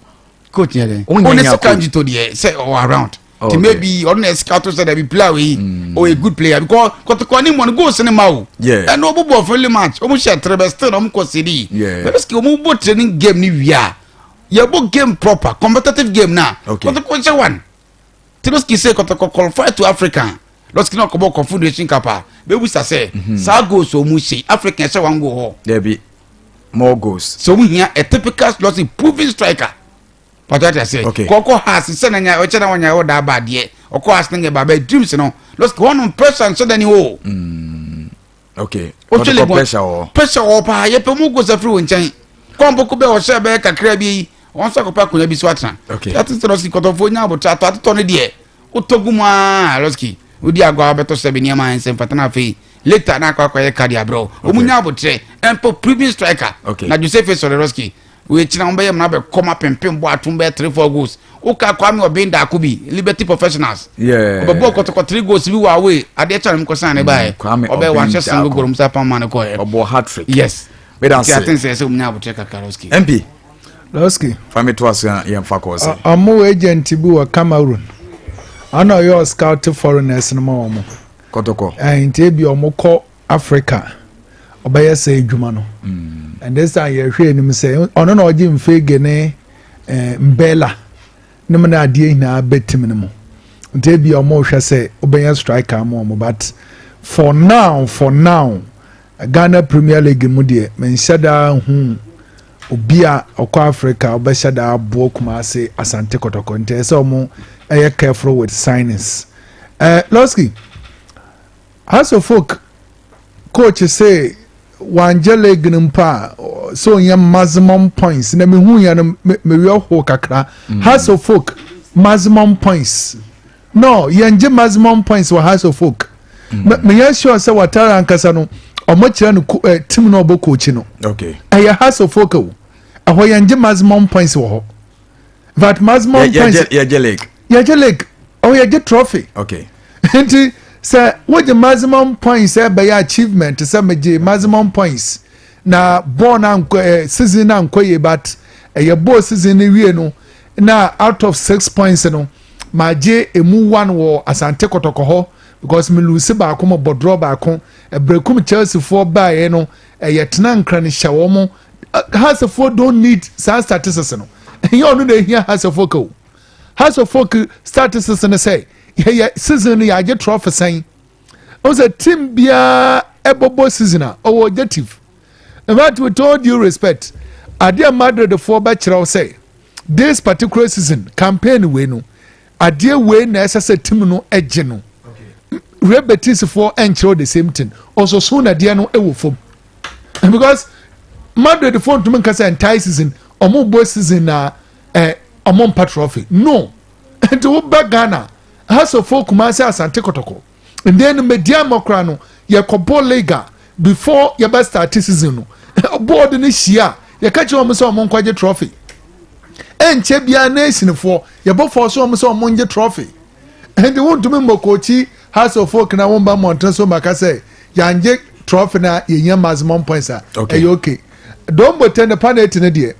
Coach yɛ dɛ Ɔnyɛ ɔne nya sɛ coach. Kanjito deɛ sɛ ɔwɔ around ti maybe ɔno na scout sɛ dɛbi player wei ɔyɛ good player because kɔtɔkɔ ne mu no goals ne ma o. Ɛna ɔmo bɔ friendly match, ɔmo hyɛ tere bɛ still ɔmo kɔ sidi. But lɔski ɔmo bɔ training game ni wia, yɛbɔ game proper competitive game na kɔtɔkɔ hyɛ one ti, lɔski sɛ kɔtɔkɔ qualify to Africa, lɔski na ɔkɔbɔ Confederation Cup a, bɛbusa sɛ saa goals a ɔmo hyɛ Africa, ɛhyɛ one goal hɔ. Dɛbi, more goals. Sɛ ɔmo hia a typical lɔski proven striker pàtó àti ase. Kɔkɔ Hearts sɛ na nya ɔkyɛ na wɔnya ɛwɔ daa ba adeɛ ɔkɔ Hearts na nya ba bɛ dreams no, lɔski wɔn pressure nso dani o. O twele Kɔtɔkɔ bɔ pressure wɔ. Pressure wɔ paa, yɛpɛ mu goals afiri wɔn nkyɛn kɔnpoko bɛ ɔhyɛ bɛyɛ kakra bi yi, wɔn nso akɔpɛ akonnwa bi so atena. Yàtò sɛ lɔski kɔtɔfo nya abotire atɔ atotɔ no deɛ, wotɔ gu mu aa, lɔski wodi agɔ a wobɛtɔ sɛ bi nneɛma nsɛm fata na afei later na akɔ akɔyɛ kadi abrɛw. Wɔn nya abotire ɛmpo proven striker. Na Joseph Esɔre, lɔski wei kyina wɔn bɛyɛ mu na bɛ kɔm apempem bɔ atum bɛyɛ 3, 4 goals. Woka Kwame Ɔbɛn daako bi, Liberty Professionals. Ɔbɛbɔ kɔtɔkɔ three goals bi wɔ away adeɛ kyɛn ne mu kɔsan ne ba yɛ. Kwame ɔbɛ Obeng wanhyɛ single Darko. goal musa pam ma ne kɔ yɛ. Ɔbɔ hat trick. Yes. Meda Nti ase. aten sɛ ɛsɛ wɔn nya abotire kakra, lɔski. MP. Lɔski. Fa mi to ase a yɛmfa kɔɔ sɛ. Ɔmo agent bi wɔ Cameroon ana ɔyɛ scout foreigners no ma wɔn. Kɔtɔkɔ. Nti ebi ɔmo kɔ Africa, ɔbɛyɛ sɛ adwuma no, and this time yɛhwɛ anim sɛ ɔno na ɔgye mfege ne mbɛla ne mu na adeɛ nyinaa bɛ team no mu, nti ebi ɔmo hwɛ sɛ ɔbɛyɛ striker ama ɔmo. But for now, Ghana Premier League mu deɛ, menhyɛ daa hu obi a ɔkɔ Africa ɔbɛhyɛ daa aboɔ Kumase Asante Kɔtɔkɔ, nti ɛsɛ ɔmo ɛyɛ careful with signings. Lɔski, Hearts of Oak coach say wangye league no mpo a, sɛ onyɛ maximum points na mehu yɛ no mewiɛ ho kakra. Hearts of Oak maximum points no, yɛngye maximum points wɔ Hearts of Oak. Meyɛ sure sɛ Watara ankasa no, ɔmo kyerɛ no team no ɔbɔ coach no. Ɛyɛ Hearts of Oak o, ɛhɔ yɛngye maximum points wɔ hɔ, but maximum points Yɛgye league. Yɛgye league ɔwɔ, yɛgye trophy. Nti sɛ wogye maximum points, ɛbɛyɛ achievement sɛ megye maximum points na bɔɔl na nkɔ season na nkɔ yie, but ɛyɛ bɔɔl season no wie no na out of six points no, magye emu one wɔ Asante Kɔtɔkɔ hɔ because me lose baako, mo bɔ draw baako. Ɛbrɛkum Chelsea foɔ baeɛ no, ɛyɛ tena nkran hyɛ wɔn mo. Hearts foɔ don't need saa statistics no, ɛnyɛ ɔno na ehia Hearts foɔ ka o. Hearts of Oak statistics ne sɛ yɛyɛ season no, yɛagye trophy sɛn? Ɔn sɛ team biara ɛbɔbɔ season a, ɔwɔ objective. In fact, with all due respect, adeɛ Madrid foɔ bɛkyerɛw sɛ this particular season, campaign wei no, adeɛ wei na ɛsɛ sɛ team no ɛgye no. Real Betis foɔ ɛnkyerɛw the same thing. Ɔsoso na deɛ no ɛwɔ fam, because Madrid foɔ ntumi nkasa entire season ɔmo bɔ season na ɔmo mpa trophy no. Nti wobɛ Ghana, Hearts of Oak, Kumasi Asante Kɔtɔkɔ, ndé no Medeama koraa no, yɛkɔbɔ league before yɛbɛ start season no, board no hyia a, yɛka kyerɛ wɔn sɛ ɔmo nkɔgye trophy. Ɛnkyɛ biara na esinifoɔ yɛbɔ fɔ so wɔn sɛ ɔmo ngye trophy. Nti wɔntumi mbɔ kookyi Hearts of Oak na wɔn ba mmɔnten so maka sɛ yɛangye trophy na yɛnya maximum points a. Ɛyɛ okay. Dombote ne penalty ne deɛ,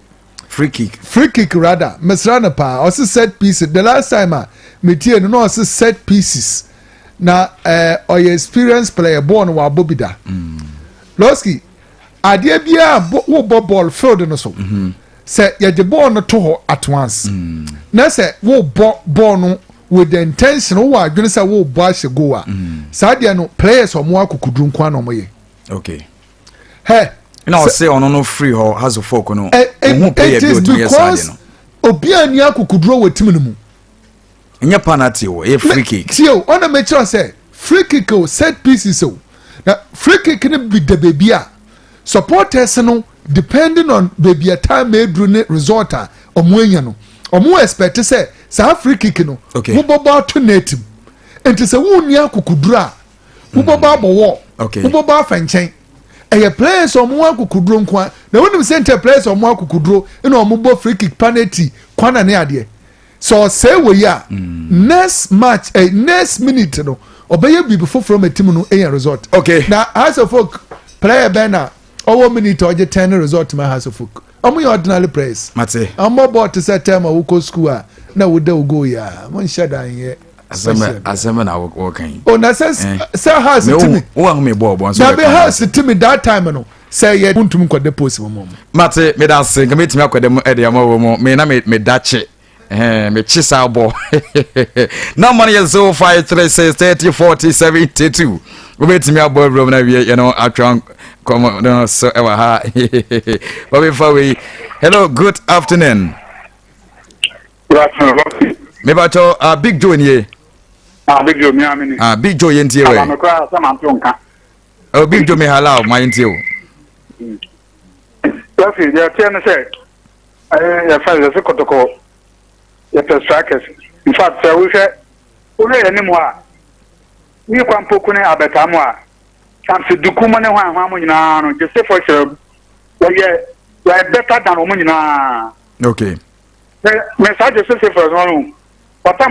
Free kick. Free kick rather. Mesra no paa. Ɔsi set piece. The last time a metie no na ɔsi set pieces na ɔyɛ experienced player, bɔɔl no wabɔ bi da. Lɔski adeɛ biara wobɔ bɔɔl field no so sɛ yɛde bɔɔl no to hɔ at once na sɛ wobɔ bɔɔl no with the intention, wowɔ adwene sɛ wobɔ ahyɛ goal a, saa deɛ no, players ɔmo akokuduru nko na ɔmo yɛ. Hɛ. Na ɔsɛ ɔno no free hɔ Hearts of Oak no. Ohun player bi otumi yɛ saa deɛ no. Obiara ni akokuduro wɔ team no mu. Nyɛ penalty o, ɛyɛ free kick. Tie o, ɔna mɛkyerɛ sɛ free kick o, set pieces o, na free kick no bi da beebi a supporters no, depending on beebi a time eduru ne result a ɔmo anya no, ɔmo expect sɛ saa free kick no wobɔbɔ ato net mu. Nti sɛ wonni akokuduro a, wobɔbɔ abɔ wall, wobɔbɔ afa nkyɛn. Ɛyɛ players a ɔmo akokuduro nko a na wonim sɛ nkyɛn players a ɔmo akokuduro ɛna ɔmo bɔ free kick, penalty, kwana ne adeɛ sɛ ɔsɛe wɔ yi a, next match, next minute no, ɔbɛyɛ biribi foforɔ ma team no ɛyɛ result. Na Hearts of Oak player bɛn na ɔwɔ minute a ɔgye 10 result ma Hearts of Oak? Ɔmo yɛ ordinary players. Mate. Ɔmo bɔ te sɛ term a wokɔ school a na woda wo goal yi a, mo nhyɛ da nyɛ. Asɛm na wɔka yi. O na sɛ sɛ Hearts team wo ahu mi bɔɔl bɔ nso. Dabi, Hearts team that time no sɛ yɛ ntumi nkɔde post mu mu. Mate, meda ase. Nka metumi akɔda mu ɛde ama wɔ mu me na meda kye. Mekye saa bɔ. Number no yɛ 0536 30 40 72. Wobɛtumi abɔ awuram no awie yɛno atwa nkɔmmɔ no so ɛwɔ ha. Wɔbɛfa wei. Hello, good afternoon. Good afternoon, Rocky. Mebatɔ Big Joe nie. Ah, Big Joe, mi amini. Ah, Big Joe, yɛntie wɛ. Aba me kura sɛ ma nto nka. Oh, Big Joe, me hala ma yɛntie o. Rocky, deɛ ɛteɛ ne sɛ, ɛyɛ yɛfa yɛsɛ Kɔtɔkɔ yɛpɛ strikers. In fact, sɛ wohwɛ yɛn anim hɔ a, yi kwampoku ne abɛtaa mu a, Samson Duku mu ne hwan hwan mu nyinaa no, Joseph Ɔhyerɛ wɔyɛ better than wɔn nyinaa. Me saa Joseph Ɔhyerɛ no, wɔtam.